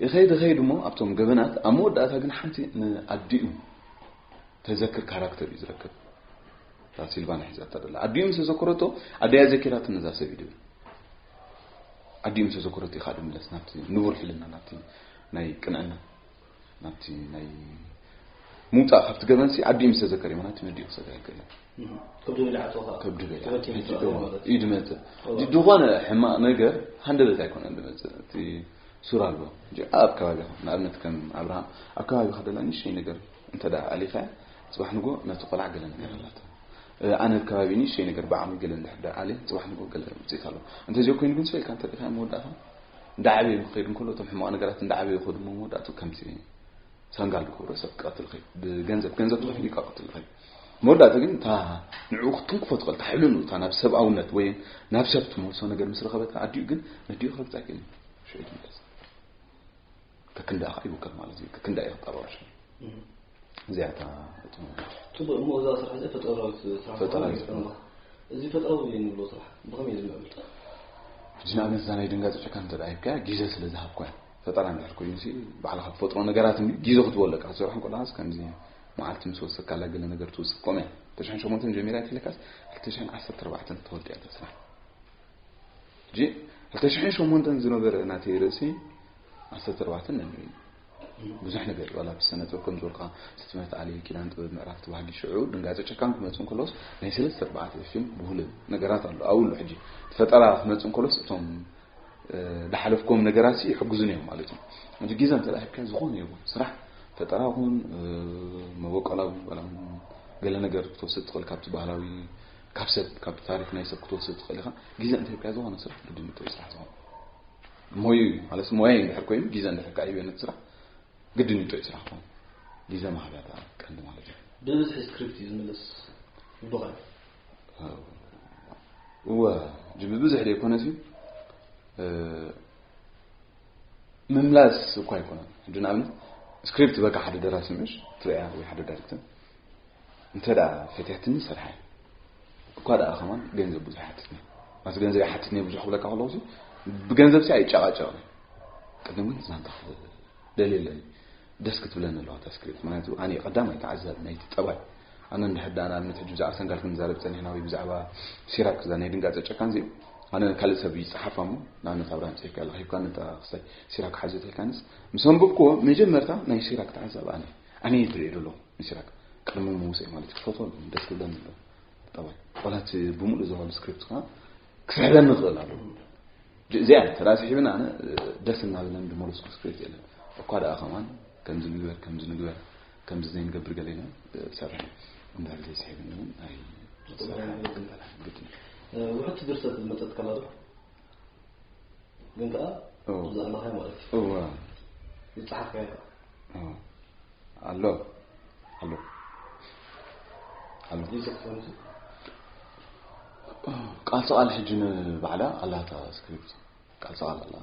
ይኸይድ ይኸይድ እሞ ኣብቶም ገበናት ኣብ መወዳእታ ግን ሓንቲ ንኣዲኡ ተዘክር ካራክተር እዩ ዝረክብ። እታ ሲልቫና ሒዛታ ደላ ኣዲኡ ምስ ተዘከረቶ ኣደያ ዘኪራትኒ እዛ ሰብ እዩ ድብል። ኣዲኡ ምስ ተዘከረቶ እዩ ከዓ ድምለስ ናብቲ ንቡር ሕልና ናብቲ ናይ ቅንዕና ናብቲ ናይ ምውፃእ ካብቲ ገበንሲ ኣዲኡ ምስ ተዘከረ ማለት ነዲኡ ክሰጋ ይክእል ከብዲ በሊዓቶ ከዓ ከብዲ በሊዓ እዩ ድመፅእ። ዝኾነ ሕማቕ ነገር ሃንደበት ኣይኮነን ድመፅእ እቲ ሱር ኣለዎ። ኣብ ከባቢኻ ንኣብነት ከም ኣብርሃም ኣብ ከባቢኻ ደላ ንእሽተይ ነገር እንተ ደኣ ኣሊኻ ጽባሕ ንጎ ነቲ ቆልዓ ገለ ነገር ኣላቶ። ኣነ ኣብ ከባቢ ንእሽተይ ነገር ብዓቕሚ ገለ እንድሕር ደኣ ኣልየ ጽባሕ ንጎ ገለ ውፅኢት ኣለዎ። እንተዚኦ ኮይኑ ግን ስለ ኢልካ እንተ ዲኻ መወዳእታ እንዳዓበየ ክኸይድ እንከሎ እቶም ሕማቕ ነገራት እንዳዓበየ ይኸዱ እሞ መወዳእቱ ከምቲ ሰንጋል ዝገብሮ ሰብ ክቐትል ይኸይድ። ብገንዘብ ገንዘብ ተኸፊሉ እዩ ክቐትል ይኸይድ። መወዳእቱ ግን እታ ንዕኡ ክትንክፎ ትኽእል እታ ሕልኑ እታ ናብ ሰብኣውነት ወይ ናብ ሰብ ትመልሶ ነገር ምስ ረኸበት ኣዲኡ ግን ነዲኡ ክረግጻ ኣይክእልን። ሽዑ ትምለስ። ከክንዳኣ ከዓ ይውከል ማለት እዩ። ከክንዳኣ እዩ ክጣበቕ ሽዑ። እዚኣ እታ እቲ ጽቡቅ እሞ እዛ ስራሕ እዚ ፈጠራዊት ስራሕ ፈጠራዊት ምዃና ይፍለጥ። እዚ ፈጠራዊ እንብሎ ስራሕ ብኸመይ እዩ ዝምዕብል? ሕጂ ንኣብነት እዛ ናይ ድንጋፂ ጨካን እንተ ደኣ ሂብካያ ግዜ ስለ ዝሃብኳያ ፈጠራ እንድሕር ኮይኑ ሲ ባዕልኻ ትፈጥሮ ነገራት እንዲ ግዜ ክትቦ ኣለካ ክትሰርሖ እንከለኻስ ከምዚ መዓልቲ ምስ ወሰካላ ገለ ነገር ትውስድ ከምኡ እያ ክልተ ሽሕን ሸሞንተን ጀሚራ ኣይትለካስ ክልተ ሽሕን ዓሰርተ ኣርባዕተን ተወዲኣ እታ ስራሕ ሕጂ ክልተ ሽሕን ሸሞንተን ዝነበረ ናተይ ርእሲ ዓሰርተ ኣርባዕተ ነንበይኑ ብዙሕ ነገር ዋላ ብስነ ጥበብ ከም ዝበልካ ስትመት ኣሊ ኪዳን ጥበብ ምዕራፍ ተባህጊ ሽዑ ድንጋፀ ጨካን ክመፅእ እንከሎስ ናይ ሰለስተ ኣርባዕተ ፊልም ብሁለ ነገራት ኣሎ ኣብሉ ሕጂ ፈጠራ ክመፅእ እንከሎስ እቶም ዝሓለፍኩም ነገራት ይሕግዙን እዮም ማለት እዩ። እዚ ግዜ እንተ ሂብካ ዝኾነ ይኹን ስራሕ ፈጠራ ኹን መበቆላዊ ዋላ ገለ ነገር ክትወስድ ትኽእል ካብቲ ባህላዊ ካብ ሰብ ካብ ታሪክ ናይ ሰብ ክትወስድ ትኽእል ኢኻ። ግዜ እንተ ሂብካ ዝኾነ ስራሕ ግድን ይጥሪ ስራሕ ዝኾነ ሞዩ ማለት ሞያ እንድሕር ኮይኑ ግዜ እንድሕር ከዓይበነት ስራሕ ግድን ይጥሪ ስራሕ ዝኾነ ግዜ ማህዳታ ቀንዲ ማለት እዩ። ብብዝሒ ስክሪፕት እዩ ዝምልስ ይብሉኻ እወ ብብዝሒ ዘይኮነሲ ምምላስ እኳ ኣይኮነን። ሕጂ ንኣብነት ስክሪፕት በቃ ሓደ ደራሲ ምሽ ትሪያ ወይ ሓደ ዳይሬክተር እንተ ደኣ ፈትያትኒ ሰርሓ እኳ ደኣ ከማን ገንዘብ ብዙሕ ይሓትትኒ ማለት ገንዘብ ይሓትትኒ ብዙሕ ክብለካ ከለኹ ብገንዘብ ሲ ኣይጨቃጨቕን። ቅድም ግን ዛንታ ክደልየለኒ ደስ ክትብለኒ ኣለዋ እታ ስክሪፕት። ምክንያቱ ኣነ ቀዳማይ ተዓዛቢ ናይቲ ጠባይ። ኣነ እንድሕር ደኣ ንኣብነት ሕጂ ብዛዕባ ሰንጋል ክንዛረብ ጸኒሕና ወይ ብዛዕባ ሲራክ እዛ ናይ ድንጋጸ ጨካን እዚኦ ኣነ ካልእ ሰብ ይጸሓፋ እሞ ንኣብነት ኣብርሃም ጽሒፍካ ኣለኻ ሂብካኒ እታ ክስታይ ሲራክ ሓዘት ኢልካንስ ምስ ኣንበብክዎ መጀመርታ ናይ ሲራክ ተዓዛቢ ኣነ ኣነ እየ ዝሪኦ ዘለኹ ንሲራክ ቅድሚ ምውሰይ ማለት እዩ ክፈትዎ ኣለኹ ደስ ክብለኒ ኣለዎ ጠባይ ዋላ እቲ ብምሉእ ዝባሉ ስክሪፕት ከዓ ክስሕበኒ ይኽእል ኣለዎ እዚኣ ተራ ስሒብና ኣነ ደስ እናበለን ዝመለስኩ ስክሪፕት የለን እኳ ደኣ ከማን ከምዚ ንግበር፣ ከምዚ ንግበር፣ ከምዚ ዘይንገብር ገለ ኢልና፣ እ፣ ሰርሕ እንድሕር ዘይስሒብኒ እውን ኣይ-፣ ግድን። እ፣ ውሕድቲ ድርሰት ዝመጸት ከላ ዶ? ግን ከኣ እዎ። ዝኣለኻዮ ማለት እዩ። እዎ። ዝጸሓፍካዮ ከኣ? እዎ። ኣሎ። ኣሎ። ኣሎ። ይስክ ትኾን እዚ? ቃል ሰቓል ሕጂ ንባዕላ ኣላታ ስክሪፕት። ቃል ሰቓል ኣላ።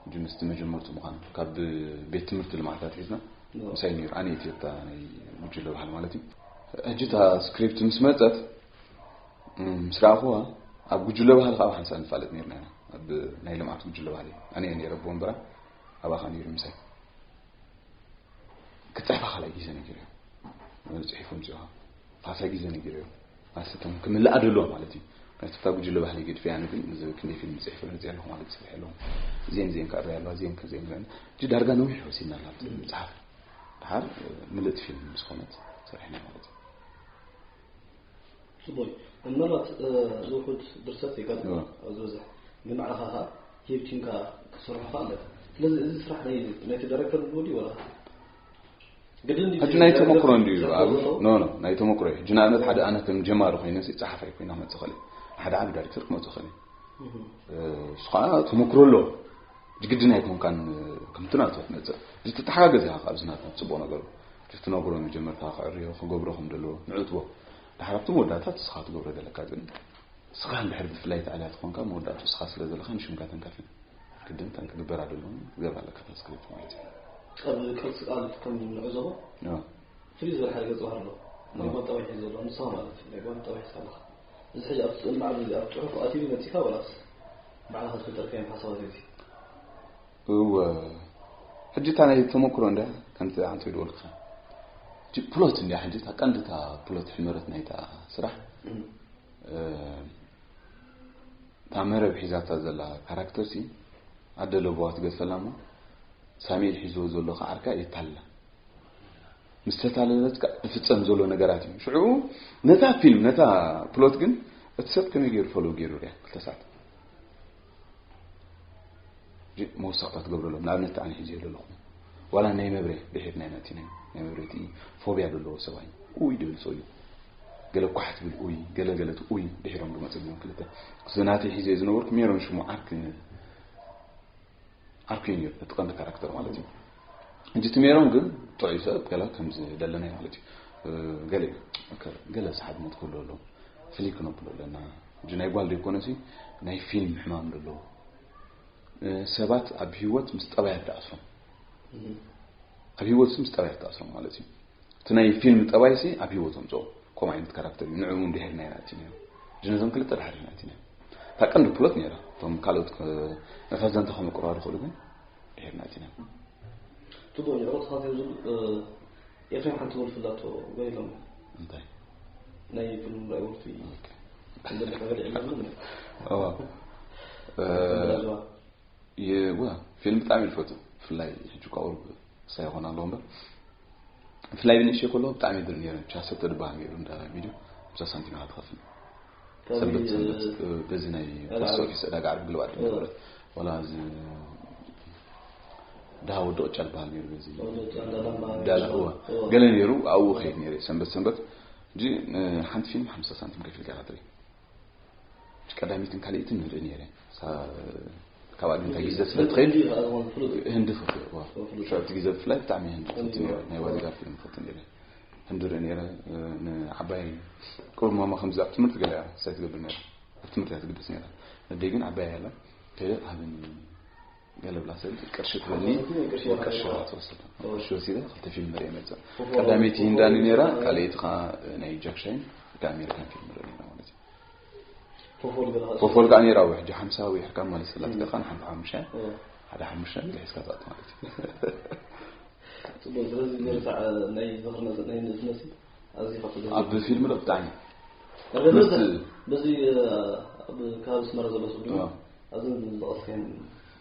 ሕጂ ምስቲ መጀመርቱ ምዃኑ ካብ ቤት ትምህርቲ ልምዓታት ሒዝና እዎ። ምሳይ ነይሩ። ኣነ ኢትዮጵያ ናይ ጉጅለ ባህሊ ማለት እዩ። ሕጂ እታ ስክሪፕት ምስ መጸት፣ እም፣ ምስ ረኣኹዋ፣ ኣብ ጉጅለ ባህሊ ካብ ሓንሳእ ንፋለጥ ነይርና ኢና። ኣብ ናይ ልምዓት ጉጅለ ባህሊ። ኣነ እየ ነይረ ኣቦ ወንበራ፣ ኣብኣ ኸኣ ነይሩ ምሳይ። ክትጽሕፋ ካልኣይ ግዜ ነጊረዮ። ጽሒፉ ኣምጺኡኻ። ካልሳይ ግዜ ነጊረዮ። ማለት እቶም ክምልኣ ደለዎ ማለት እዩ። ምክንያቱ እታ ጉጅለ ባህሊ ገድፈያ፣ ኣነ ግን እዚ ክንደይ ፊልም ጽሒፈ መጺአ ኣለኹ ማለት ጽሒፈ ኣለኹ። እዚአን እዚአን ከእርያ ኣለዋ፣ እዚአን ከ-፣ እዚአን ከ-፣ እቲ ዳርጋ ነዊሕ ወሲድና ኣብቲ ምጽሓፍ። ድሓር ምልእቲ ፊልም ምስ ኮነት ሰሪሕና ማለት እዩ። ጽቡቅ። ምናልባት፣ እ፣ ዝውሑድ ድርሰት የጋጥም እዎ። ኣብ ዝበዝሕ። ግን ባዕልኻ ኸኣ ሂብ ቲምካ ክትሰርሖ ኸኣ ኣለካ። ስለዚ እዚ ስራሕ ናይ፣ ናይቲ ዳይሬክተር ዝብሉ ድዩ ወላ ግድን ድዩ ሕጂ እቲ ናይ ዳይሬክተር ተመክሮ እንድዩ ዝሰርሖ ኣብ-፣ ዘሎ? ኖ፣ ኖ፣ ናይ ተመክሮ እዩ። ሕጂ ንኣብነት ሓደ ኣነ ከም ጀማሪ ኮይነ ሲ ጸሓፋይ ኮይነ ክመጽእ ይኽእል እየ። ሓደ ዓቢ ዳይሬክተር ክመጽእ ይኽእል እየ። እህ። እ፣ እሱ ኸኣ ተመክሮ ኣለዎ። ግድን ኣይኮንካን፣ ከምቲ ናቱ ክትመጽእ። እዚ ትተሓጋገዝ ኢኻ፣ ካብዚ ናቱ ጽቡቕ ነገሩ። እቲ ትነግሮ መጀመርታ ክዕርዮ፣ ክገብሮ ከም ዘለዎ፣ ንዕትቦ። ድሓር ኣብቲ መወዳእታ እቲ ንስኻ ትገብሮ ዘለካ ግን፣ ንስኻ እንድሕር ብፍላይ ተኣልያ ትኾንካ፣ መወዳእቱ ንስኻ ስለ ዘለኻ ንሽምካ ተንካፊ። ግድን እተን ክግበራ ዘለዎም ክትገብራ ኣለካ፣ እታ ስክሪፕት ማለት እዩ። ኣብ ቅርጺ ቃል ከም ንዕዘቦ፣ ኣዎ። ፍልይ ዝበለ ሓደ ገጸ ባህሪ ኣሎ። ናይ ኣዎ። ጓል ጠባይ ሒዙ ዘሎ፣ ንስኻ ማለት እዩ። ናይ ጓል ጠባይ ሒዝካ ኣለኻ። እዚ ሕጂ ኣብቲ ጽልማዕ፣ ኣብዚ ኣብ ጽሑፍ ኣትዩ መጺኻ፣ ዋላስ ባዕልኻ ዝፈጠርካዮም ሓሳባት እዩ እዚ? እወ። ሕጂ እታ ናይ ተመክሮ እንድያ፣ ከምቲ ኣንተ ዝበልካ። ሕጂ ፕሎት እንድያ፣ ሕጂ እታ ቀንዲ እታ ፕሎት ሕመረት ናይታ ስራሕ። እም። እ፣ እታ መረብ ሒዛታ ዘላ ካራክተር ሲ፣ ኣደ ለበዋ ትገድፈላ እሞ፣ ሳሙኤል ሒዝዎ ዘሎ ከዓ ዓርካ የታልላ። ምስ ተታለለት ከዓ ዝፍጸም ዘሎ ነገራት እዩ። ሽዑ ነታ ፊልም፣ ነታ ፕሎት ግን እቲ ሰብ ከመይ ገይሩ ፎሎው ገይሩ ርያ፣ ክልተ ሰዓት። ሕጂ መወሰኽታ ትገብረሎም። ንኣብነት ኣነ ሒዘ ዘለኹ። ዋላ ናይ መብሬ ድሒር ናይ ናቲ ናይ፣ ናይ መብሬ እቲ ፎብያ ዘለዎ ሰብኣይ። ኡይ ድብል ሰው እዩ። ገለ ኳሕ ትብል ኡይ፣ ገለ ገለ እቲ ኡይ ድሒሮም ዝመጽእ እዮም ክልተ። እዚ ናተይ ሒዘ ዝነበርኩ ሜሮን ሽሙ ዓርክ፣ ዓርኩ እዩ ነይሩ፣ እቲ ቀንዲ ካራክተር ማለት እዩ። ሕጂ እቲ ሜሮን ግን ጥዑይ ሰብ፣ ገለ ከምዚ ደለናይ ማለት እዩ። እ፣ ገለ እዩ። ኦኬ፣ ገለ ሰሓብ ሞት ክህሉ ኣለዎ። ፍልይ ክነብሎ ኣለና። ሕጂ ናይ ጓል ዘይኮነሲ ናይ ፊልም ሕማም ዘለዎ። እ፣ ሰባት ኣብ ህይወት ምስ ጠባያት ዝኣስሮም። እም። ኣብ ህይወት ምስ ጠባያት ዝኣስሮም ማለት እዩ። እቲ ናይ ፊልም ጠባይሲ ኣብ ህይወት ኣምጽኦ። ከምኡ ዓይነት ካራክተር እዩ። ንዕኡ እውን ድሒርና ኢና ኣቲናዮ። ሕጂ ነዞም ክልተ ድሓር ኢና ኣቲናዮ። እታ ቀንዲ ፕሎት ነይራ። እቶም ካልኦት ከ-፣ ነታ ዛንታ ከመቅርባ ዝኽእሉ ግን ድሒርና ኣቲናዮ። ጽቡቕ፣ ይቕረታ፣ ካብዚኦም ዝብሉ፣ እ፣ ኤፍሬም ሓንቲ ወልፊ ኣላቶ፣ ወይ ኢሎም። እንታይ? ናይ ፊልም ምርኣይ ወልፊ። ኦኬ። እንደልካ ገለ የለን። እዋ። እ፣ ብላጅዋ። የ-፣ ዋ፣ ፊልም ብጣዕሚ እየ ዝፈቱ። ብፍላይ ሕጂ እኳ ቁሩብ ክሳይ ይኾን ኣለዎ እምበር፣ ብፍላይ ብንእሽተይ ከለኹ ብጣዕሚ ይድር ነይረ። ቻሰ ተድበሃል ነይሩ እንዳ ቪድዮ፣ ሓምሳ ሳንቲም ኢኻ ትኸፍል። ካብዚ፣ ሰንበት፣ ሰንበት፣ እ፣ በዚ ናይ ፖስት ኦፊስ ዕዳጋ ዓርቢ ግልባጥ ነበረት። ዋላ እዚ ድሃ ወዲ ቅጫ ዝበሃል ነይሩ በዚ። ወዲ ቅጫ እንዳ ላምባ ዳላ፣ ነይሩ። እዋ። እዋ። ገለ ነይሩ፣ ኣብኡ ከይድ ነይረ ሰንበት፣ ሰንበት። ሕጂ፣ እ፣ ሓንቲ ፊልም ሓምሳ ሳንቲም ከፊልካ ኢኻ ትርኢ። ቀዳሚትን ካልኣይትን ንርኢ ነይረ። ሳ-፣ ካብኣ ግን እንታይ ግዘ ስለ ትኸይድ፣ ህንዲ ከኣ ዝኾነ ፍሉጥ። ህንዲ ፍሉጥ፣ ዋ። ፍሉጥ። ሽዑ እቲ ግዘ ብፍላይ ብጣዕሚ ህንዲ ፍልጥ ህንዲ፣ ነይረ። ናይ ዋ። ዋዚጋ ፊልም ፍልጥ ነይረ። ህንዲ ርኢ ነይረ፣ እ፣ ንዓባይ ቁሩብ ማማ ከምዚ ኣብ ትምህርቲ ገለ እያ ሳይ ትገብር ነይራ። ኣብ ትምህርቲ እያ ትግደስ ነይራ። ነደይ ግን ዓባይ እያ ኣላ። ከይደ ሃብኒ ገለ ብላ ሰብ ቅርሺ ትበኒ፣ ቅርሺ ቅርሺ ትበኒ። ትወስድ። ኦ። ቅርሺ ወሲደ ክልተ ፊልም ርኢ መጽእ። ፎፎ-፣ ቀዳመይቲ ፎፎ-፣ ሂንዳኒ ነይራ፣ ፎፎ-፣ ካልኣይቲ ኸኣ ናይ ጃክ ሻይን፣ እቲ ኣሜሪካን ፊልም ርኢ ነይራ ማለት እዩ። ፎፎል ገለ ፎፎል ከዓ ነይራ፣ ወይ ሕጂ ሓምሳ ወይ ሕካ ማለት ስላት እም። ገርካ ንሓንቲ ሓሙሽተ፣ እ። ሓደ ሓሙሽተ ገለ ሒዝካ ትኣቱ ማለት እዩ። ጽቡቅ፣ ስለዚ ዝርሳዕ ናይ ዝኽሪ ነዝ-፣ ናይ ንእስነትሲ ኣዝዩ ከፍ ዝብል። ኣብ ፊልም ዶ ብጣዕሚ? ኣብ ገለ ምስቲ በዚ፣ ኣብ ከባቢ ኣስመራ ዘሎ ሰብ ድማ እ። ኣዝን ዝጠቐስካዮም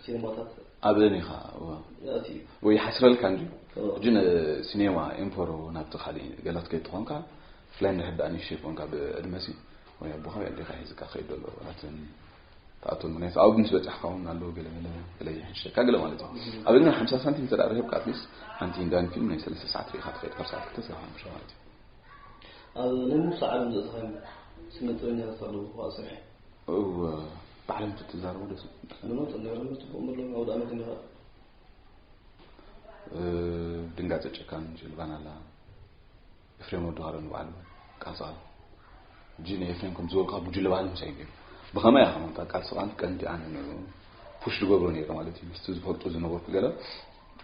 ሲኒማታት ኣብን ኢኻ፣ እዋ። ኣትዩ። ወይ ይሓስረልካ እንጂ፣ እ። ሕጂ ንሲኔማ ኤምፖሮ ናብቲ ካልእ ገላት ከይትኾንካ፣ ብፍላይ እንድሕር ደኣ ንእሽተይ ኮንካ ብዕድመሲ፣ ወይ ኣቦኻ ወይ ኣዴኻ ሒዝካ ከይድ ዘሎ፣ ኣትን ትኣትወሉ። ምክንያቱ ኣብኡ ምስ በጻሕካ እውን ኣለዎ ገለ መለ፣ ገለ ይሕሸካ ገለ ማለት እዩ። ኣብ ግን ሓምሳ ሳንቲም እንተ ደኣ ረኺብካ፣ ኣትሊስት ሓንቲ ህንዳን ፊልም ናይ ሰለስተ ሰዓት ርኢኻ ትኸይድ፣ ካብ ሰዓት ክልተ እስካብ ሓሙሽተ ማለት እዩ። ኣብ ናይ ሙሳ ዓለም ዘእተኻዮም ስነ ጥበበኛታት ኣለዉ፣ ብኣስርሒ። እወ፣ ባዕሎም ትዛረቡ ደስ ይብል። ምኖም ጸኒሖም ጽቡቕ ምሎም ኣውደ ዓመት እንዲኻ። እ፣ ድንጋጸ ጨካን፣ ጅልባን ኣላ። ኤፍሬም ወዲ ሃረን በዓሉ ቃልሲ ኣሎ። ሕጂ ንኤፍሬም ከም ዝበልካ ጉጅለ ባህሊ ምሳይ ገይሩ። ብኸመይ ኢኻ ከምታ ቃልሲ ቃል ቀንዲ ኣነ ንዕኡ ፑሽ ዝገብሮ ነይረ ማለት እዩ። ምስቲ ዝፈልጦ ዝነበርኩ ገለ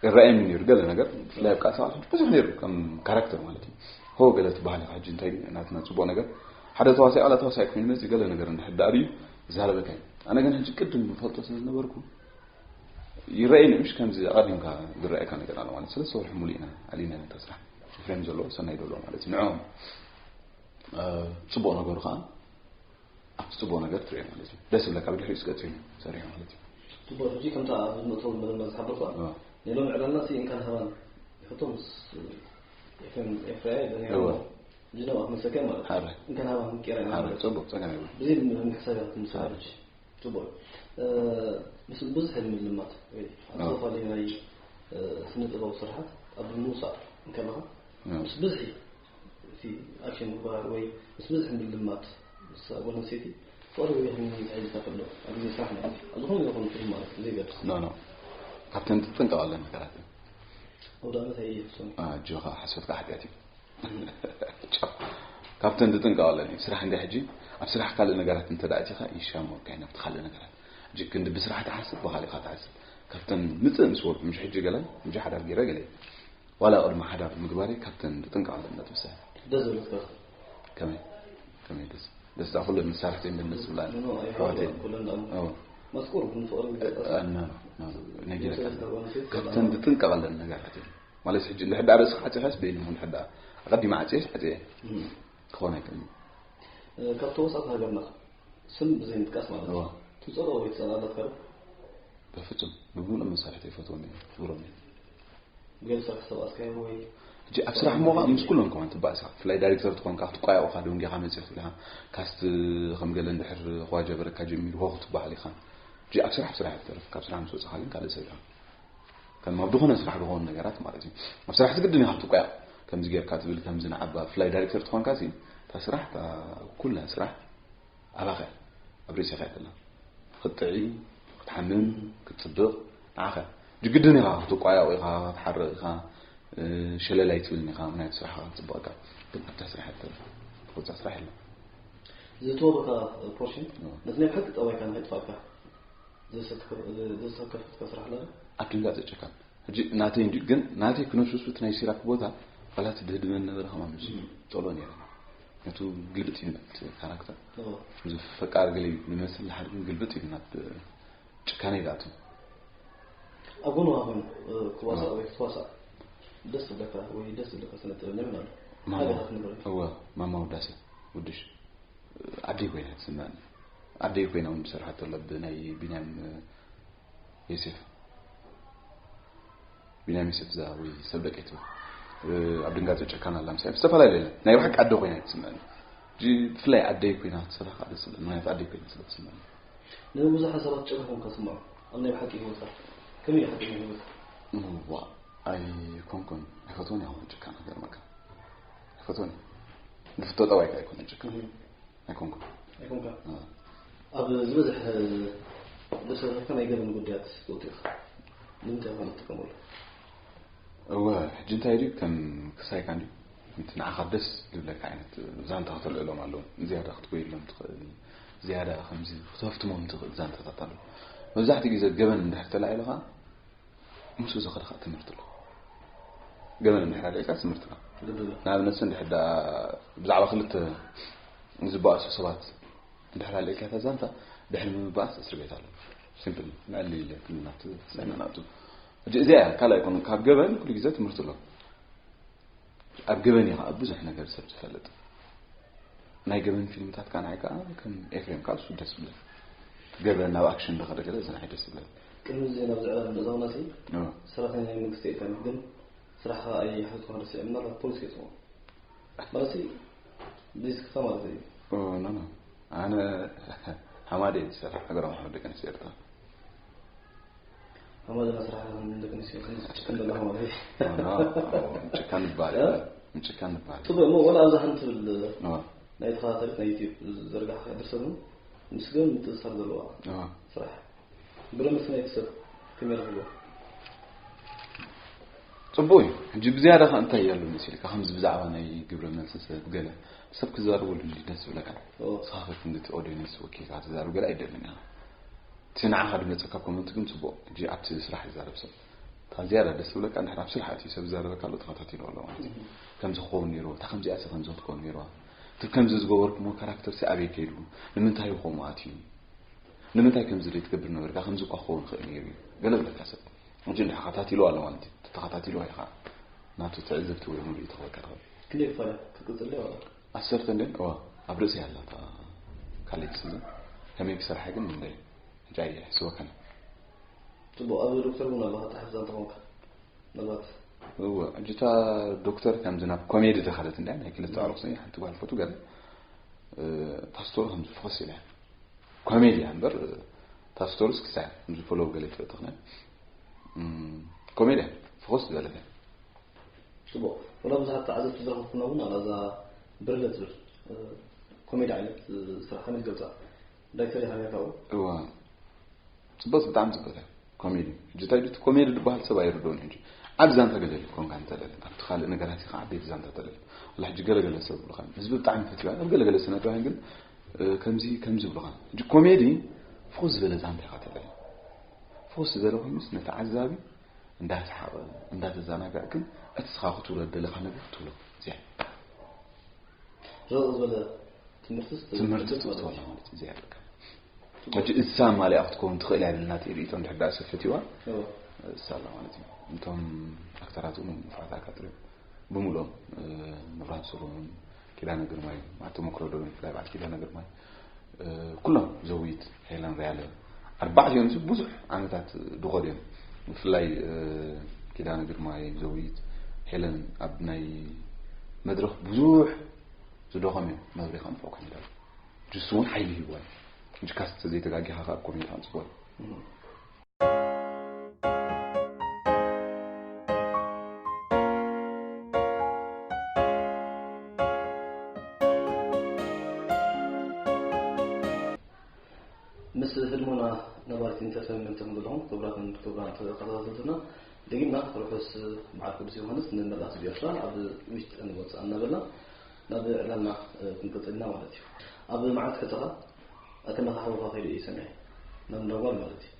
ይረኣየኒ ነይሩ ገለ ነገር። ብፍላይ ኣብ ቃልሲ ቃል ብዙሕ ነይሩ ከም ካራክተር ማለት እዩ። ሆ ገለ ትበሃል ኢኻ ሕጂ እንታይ ናትና ጽቡቕ ነገር። ሓደ ተዋሳኢ ዋላ ተዋሳኢ ኮይኑ መጺ ገለ ነገር እንድሕር ደኣ ድዩ ዝዛረበካ እዩ። ኣነ ግን ሕጂ ቅድም ዝፈልጦ ስለ ዝነበርኩ ይረኣየኒ፣ ምሽ ከምዚ ኣቐዲምካ ዝረኣየካ ነገር ኣሎ ማለት። ሰለስተ ወርሒ ሙሉእ ኢና ኣሊና ነታ ስራሕ። ኤፍሬም ዘለዎ ሰናይ ዘለዎ ማለት እዩ። ንዕኦም፣ እ፣ ጽቡቕ ነገሩ ከኣ ኣብቲ ጽቡቕ ነገር ትርእዮ ማለት እዩ። ደስ ይብለካ፣ ብድሕሪኡ ቀጺሉ ሰሪሑ ማለት እዩ። ጽቡቕ፣ ሕጂ ከምታ ኣብ መእተዊ መደብና ዝሓበርኩ እዎ። ናይ ሎሚ ዕላልና ሲ እንካን ሃባን ይፈቶ ምስ ኤፍሬም፣ ኤፍሬም ደንያ እዎ። ጅነው ኣብ መሰከ ማለት እዩ። ሓረ። እንካን ሃባን ቂራ ኢና ሓረ፣ ማለት እዩ። ጽቡቕ፣ ጸገም የብሉን። ብዚ ምሕሳብ ትምስል ሕጂ። ጽቡቕ። እ፣ ምስ ብዙሕ ሕልሚ ልማት ወይ ኣብ ኣዎ። ዝተፈላለዩ ናይ፣ እ፣ ስነ ጥበብ ስርሓት ኣብ ምውሳእ እንከለኻ፣ ኣዎ። ምስ ብዝሒ እቲ ኣክሽን ምግባር ወይ ምስ ብዝሒ ምልማት ምስ ጓል ኣንስተይቲ ፍቕሪ ወይ ሕልሚ ተታሒዝካ ትብሎ ኣብ ግዜ ስራሕ ማለት እዩ። ኣብ ዝኾነ ይኹን ፊልም ማለት እዩ፣ ዘይገድስ። ኖ፣ ኖ። ካብተን ዝጥንቀቓለን ነገራት እዩ። ኣውደ ዓመት ኣይየፍሶም። ኣጆኻ፣ ሓሶትካ ሓጢኣት እዩ። ጫው። ካብተን ዝጥንቀቓለን እዩ። ስራሕ እንዲያ ሕጂ፣ ኣብ ስራሕ ካልእ ነገራት እንተ ደኣ ኣቲኻ ይሻመወካ እዩ ናብቲ ካልእ ነገራት። ሕጂ ክንዲ ብስራሕ ትሓስብ፣ ብኻልእኻ ትሓስብ። ካብተን ምጽእ ምስ በልኩ፣ ምሽ ሕጂ ገለን፣ ምሽ ሓዳር ገይረ ገለ። ዋላ ቅድሚ ሓዳር ምግባረይ ካብተን ዝጥንቀቓለን ነጥቢ ሰብ። ደስ ዝብለካ። ከመይ? ከመይ ደስ? ደስ ዳ ኩለን መሳርሕቲ እንድን ደስ ዝብላን። ኖ፣ ኖ፣ ኣሕዋተይ። ኣይኮነን፣ ኩለን ዳሞ። ኣዎ። መስቁር ግን ፍቕሪ እ፣ እ፣ ኖ፣ ኖ፣ ኖ፣ ነጊረካ። የሰለስተ ጓል ኣንስተይቲ ካብተን ዝጥንቀቓለን ነገራት እዩ። ማለት ሕጂ እንድሕር ደኣ ርእስኻ ዓጺኻስ በይኑ እንድሕር ደኣ ኣቐዲመ ዓጽየስ ዓጽየ እም። ክኾን ኣይክእልን። እ፣ ካብ ተዋሳእቲ ሃገርና ስም ብዘይ ምጥቃስ ማለት እዩ። እዋ። ትጸልኦ ወይ ትጸልኣ ኣለካ ዶ? በፍጹም። ብምሉእ መሳርሕቲ ይፈትዎም እየ፣ ክብሮም እየ። ገለ ስራሕ ዝተባእስካዮ ወይ ሕጂ ኣብ ስራሕ እሞ ከዓ ምስ ኩሎም ከማን ትባእሳ። ብፍላይ ዳይሬክተር ትኾንካ፣ ክትቋየቑኻ ደንጊኻ መጺእ ትብል ኢኻ። ካስት ከም ገለ እንድሕር ክዋጀበረካ ጀሚሩ፣ ሆ ክትበሃል ኢኻ። ሕጂ ኣብ ስራሕ፣ ኣብ ስራሕ እያ ትተርፍ። ካብ ስራሕ ምስ ወጻኻ ግን ካልእ ሰብ ኢኻ። ከም ኣብ ዝኾነ ስራሕ፣ ዝኾኑ ነገራት ማለት እዩ። ኣብ ስራሕ እቲ ግድን ኢኻ ክትቋየቕ። ከምዚ ጌርካ ትብል፣ ከምዚ ንዓባ። ብፍላይ ዳይሬክተር ትኾንካ ሲ፣ እታ ስራሕ፣ እታ ኩላ ስራሕ ኣባኻ እያ። ኣብ ርእስኻ እያ ዘላ። ክትጥዒ፣ ክትሓምም፣ ክትጽብቕ፣ ንዓኻ እያ። ሕጂ ግድን ኢኻ ክትቋየቕ ኢኻ፣ ክትሓርቕ ኢኻ፣ እ፣ ሸለል ኣይትብልን ኢኻ፣ ምኽንያቱ ስራሕኻ ክጽብቐካ። ግን ኣብታ ስራሕ እያ ትተርፍ። ትወጽእ ስራሕ የለን። ዝተወበካ ፖርሽን እዎ። ነቲ ናይ ብሓቂ ጠባይካ ንኸይጥፋእካ ዘሰከፈትካ ስራሕ ኣላ ዶ? ኣብ ድንጋጸ ጨካን። ሕጂ ናተይ እንዲ፣ ግን ናተይ ክነሱሱ እቲ ናይ ሲራክ ቦታ ዋላ እቲ ድህድመን ነበረ ከማን ምስ ጸልኦ ነይረ። ነቱ ግልብጥ እዩ እቲ ካራክተር። እዎ። እዚ ፈቃር ገለ እዩ ዝመስል፣ ድሓር ግን ግልብጥ እዩ ናብ ጭካነ ይኣቱ። ኣብ ጎንኻ ኮይኑ፣ እ፣ ክዋሳእ ወይ ክትዋሳእ ደስ ዝብለካ ወይ ደስ ዝብለካ ስነ ጥበበኛ መን ኣሎ? ማማ። ሓደ ክትነግረኒ። እወ፣ ማማ ውዳሴ ውድሽ። ኣደይ ኮይና ትስምዐኒ። ኣደይ ኮይና እውን ዝሰርሓቶ ኣሎ ብናይ ቢንያም፣ እ፣ ዮሴፍ። ቢንያም ዮሴፍ እዛ ወይ ሰብ ደቀይቱ፣ እ፣ ኣብ ድንጋጸ ጨካን ኣላ ምሳይ። ዝተፈላለዩ ናይ ብሓቂ ኣደ ኮይና እያ ትስምዐኒ። ሕጂ ብፍላይ ኣደይ ኮይና ክትሰርሕ ከዓ ደስ ዝብለኒ። ምኽንያቱ ኣደይ ኮይና ስለ ትስምዐኒ። ንብዙሓት ሰባት ጨካን ኮንካ ትስምዖም። ኣብ ናይ ብሓቂ ህይወትካ ከመይ እዩ ሓቀኛ ህይወትካ? እዋ፣ ኣይኮንኩን። ኣይፈትዎን እየ ኣነ ጭካነ፣ ክገርመካ። ኣይፈትዎን እየ። ዝፍቶ ጠባይ ከኣ ኣይኮነን ጭካነ። እህ። ኣይኮንኩን። ኣይኮንካ? ኣዎ። ኣብ ዝበዝሕ ድርሰታትካ ናይ ገበን ጉዳያት ትወጡ ኢኻ። ንምንታይ ኢኻ ትጥቀመሉ? እወ፣ ሕጂ እንታይ ድዩ፣ ከም ክሳይካ እንድዩ፣ ከምቲ ንዓኻ ደስ ዝብለካ ዓይነት ዛንታ ከተልዕሎም ኣለዎም። ዝያዳ ክትጎየሎም ትኽእል፣ ዝያዳ ከምዚ ክተፍትሞም ትኽእል ዛንታታት ኣለዉ። መብዛሕትኡ ግዜ ገበን እንድሕር ተላዒሉ ኸዓ፣ ምስኡ ዝኸደ ኸዓ ትምህርቲ ኣሎ። ገበን እንድሕር ኣልዒልካ ትምህርቲ ኣሎ። ግድን። ንኣብነት፣ እንድሕር ደኣ ብዛዕባ ክልተ ዝበኣሱ ሰባት እንድሕር ኣልዒልካ እታ ዛንታ፣ ድሕሪ ምብኣስ እስር ቤት ኣሎ። ሲምፕል፣ ንዕሊ ኢለ ክልና እቲ ሰይና ናቱ። ሕጂ እዚኣ እያ፣ ካልእ ኣይኮነን። ካብ ገበን ኩሉ ግዜ ትምህርቲ ኣሎ። ኣብ ገበን እዩ ኸዓ ብዙሕ ነገር ሰብ ዝፈልጥ። ናይ ገበን ፊልምታት ከዓ ንዓይ ከዓ ከም ኤፍሬም ከዓ እሱ ደስ ዝብለኒ። ገበን ናብ ኣክሽን ዝኸደ ገለ እዚ ንዓይ ደስ ዝብለኒ። ቅድሚ እዚ ናብዚ ዕላል ምእታውና ሲ፣ ኣዎ። ሰራሕተኛ ናይ መንግስቲ ኢልካ፣ ግን ስራሕኻ ኣይሓዝኩን፣ ረሲዐ፣ ምናልባት ፖሊስ ከይጽውዕ። ማለት ሲ፣ ብዘይ ስክፍታ ማለት እዩ። ኦ፣ ኖ፣ ኖ። ኣነ ሓማደ እዩ ዝሰርሕ ሃገራዊ ማሕበር ደቂ ኣንስትዮ ኤርትራ። ሓማደ መስራሕ ደቂ ኣንስትዮ ክንስጭክን ዘለኹ ማለት እዩ። ምጭካን ይባል። ምጭካን ይባል። ጽቡቅ እሞ ወላ ኣብዛ ሓንቲ ትብል ናይ ተኸታተልት ናይ ዩቲዩብ ዝዘርጋሕ ድርሰት ምስ ግን ምትእሳር ዘለዋ ስራሕ ብረምስ ናይ ሰብ ክመርሕዎ ጽቡቅ እዩ። ሕጂ ብዝያዳ ከ እንታይ ያሉ መሲልካ ከምዚ ብዛዕባ ናይ ግብረ መልሲ ሰብ ገለ ሰብ ክዛረበሉ እንዲ ደስ ዝብለካ? ስኻ ከ ክንዲ እቲ ኦዲየንስ ወኪልካ ትዛረብ ገለ ኣይደልን ኢኻ። እቲ ንዓኻ ድመጸካ ኮመንት ግን ጽቡቅ። ሕጂ ኣብቲ ስራሕ ይዛረብ ሰብ እታ ዝያዳ ደስ ዝብለካ እንድሕር ኣብ ስራሕ ኣትዩ ሰብ ዝዛረበካ ኣሎ ተኸታቲሉ ኣሎ ማለት እዩ። ከምዚ ክኸውን ነይርዎ እታ ከምዚኣሲ ከምዚ ክትከውን ነይርዋ እቲ ከምዚ ዝገበርኩሞ ካራክተርሲ ኣበይ ከይዱ ንምንታይ ከምኡ ኣትዩ ንምንታይ ከምዚ ዘይትገብር ነበርካ ከምዚ እኳ ክኸውን ይኽእል ነይሩ እዩ ገለ ዝብለካ ሰብ ሕጂ እንድሕር ከታቲልዋ ኣሎ ማለት እዩ ተተኸታቲልዋ ኢኻ ናቱ ትዕዝብቲ ወይ ሙሉእ እዩ ተኽበካ ትኽእል ክንደይ ክፋለ ክትቅጽል ዶ ዓሰርተ እንደ እዋ ኣብ ርእሲ ኣላ እታ ካልእ ስለ ከመይ ክሰርሓ ግን እንደ ሕጂ ኣየ ሕስበካን ጽቡቅ ኣብ ዶክተር እውን ኣለኻ ተሓፍዛ እንተኾንካ ምናልባት እወ ሕጂ እታ ዶክተር ከምዚ ናብ ኮሜዲ ዝኸደት እንዳ ናይ ክልተ ኣዕሩኽ ሓንቲ ጓል ፈቱ ገለ እታ ስቶሪ ከምዚ ፍኹስ ኢላ ኮሜዲ እያ እምበር እታ ስቶሪስ ክሳዕ ከምዚ ፎሎው ገለ ይትፈጥኽነ ኮሜዲ እያ ፍኹስ ዝበለት እያ ጽቡቅ ወላ ብዙሓት ተዓዘብቲ ዝረኸብኩና እውን ኣላ እዛ ብርለ ትብል ኮሜዲ ዓይነት ስራሕ ከመይ ትገልጻ ዳይሬክተር ኢኻ ካብኡ እዋ ጽቡቅ ብጣዕሚ ጽቡቅ እያ ኮሜዲ ሕጂ እንታይ ድቲ ኮሜዲ ዝበሃል ሰብ ኣይርድኦን እዩ እንጂ ዓብ ዛንታ ገለ ኮንካ እንተለለ ኣብቲ ካልእ ነገራት ኢኻ ዓበይቲ ዛንታ ተለለ ወላ ሕጂ ገለገለ ሰብ ብሉኻ ህዝቢ ብጣዕሚ ፈትዋ ኣብ ገለገለ ስነጥበባን ግን እ፣ ከምዚ ከምዚ ብሉኻ ሕጂ ኮሜዲ ፍኹስ ዝበለ ዛንታ ኢኻ ተለለ ፍኹስ ዝበለ ኮይኑስ ነቲ ዓዛቢ እንዳሰሓቐ እንዳተዘናጋዕ ግን እቲ ስኻ ክትብሎ ደለኻ ነገር ክትብሎ እዚኣ ረቕ ዝበለ ትምህርትስ ትምህርቲ ትወስድ ማለት እዩ እዚኣ ኣለካ ሕጂ እሳ ማሊኣ ክትከውን ትኽእል እያ ኢልና እቲ ርእቶ እንድሕር ዳኣ ሰፈትዋ እሳ ኣላ ማለት እዩ እቶም ኣክተራት እውን ንፉዓት ኣካትር እዮም ብምሉኦም መብራት ሰሎሞን ኪዳነ ግርማይ ማለት ተመክሮ ዶ ብፍላይ በዓል ኪዳነ ግርማይ ኩሎም ዘዊት ሄለን ሪያለ ኣርባዕቲኦም ብዙሕ ዓመታት ድኸዱ እዮም ብፍላይ ኪዳነ ግርማይ ዘዊት ሄለን ኣብ ናይ መድረኽ ብዙሕ ዝደኸም እዮም መብሪኻ ንፍዑ ካሜራ ጅሱ እውን ሓይሊ ሂብዋ እዩ ጅካስ ዘይተጋጊኻ ካብ ኮሜንት ኣንፅቦ እዩ ምስ ህድሞና ነባሪት ኢንተርተይንመንት ዘለኹም ክቡራትን ክቡራን ተኸታተልትና ደጊምና ርሑስ በዓል ቅዱስ ዮሃንስ ንመላእ ህዝቢ ኤርትራ ኣብ ውሽጥን ወፃእ እናበልና ናብ ዕላልና ክንቅፅል ኢና ማለት እዩ ኣብ መዓልቲ ሕፀኻ ኣተመኻሕቦኻ ከይዱ እዩ ሰሚዐ ናብ እንዳጓል ማለት እዩ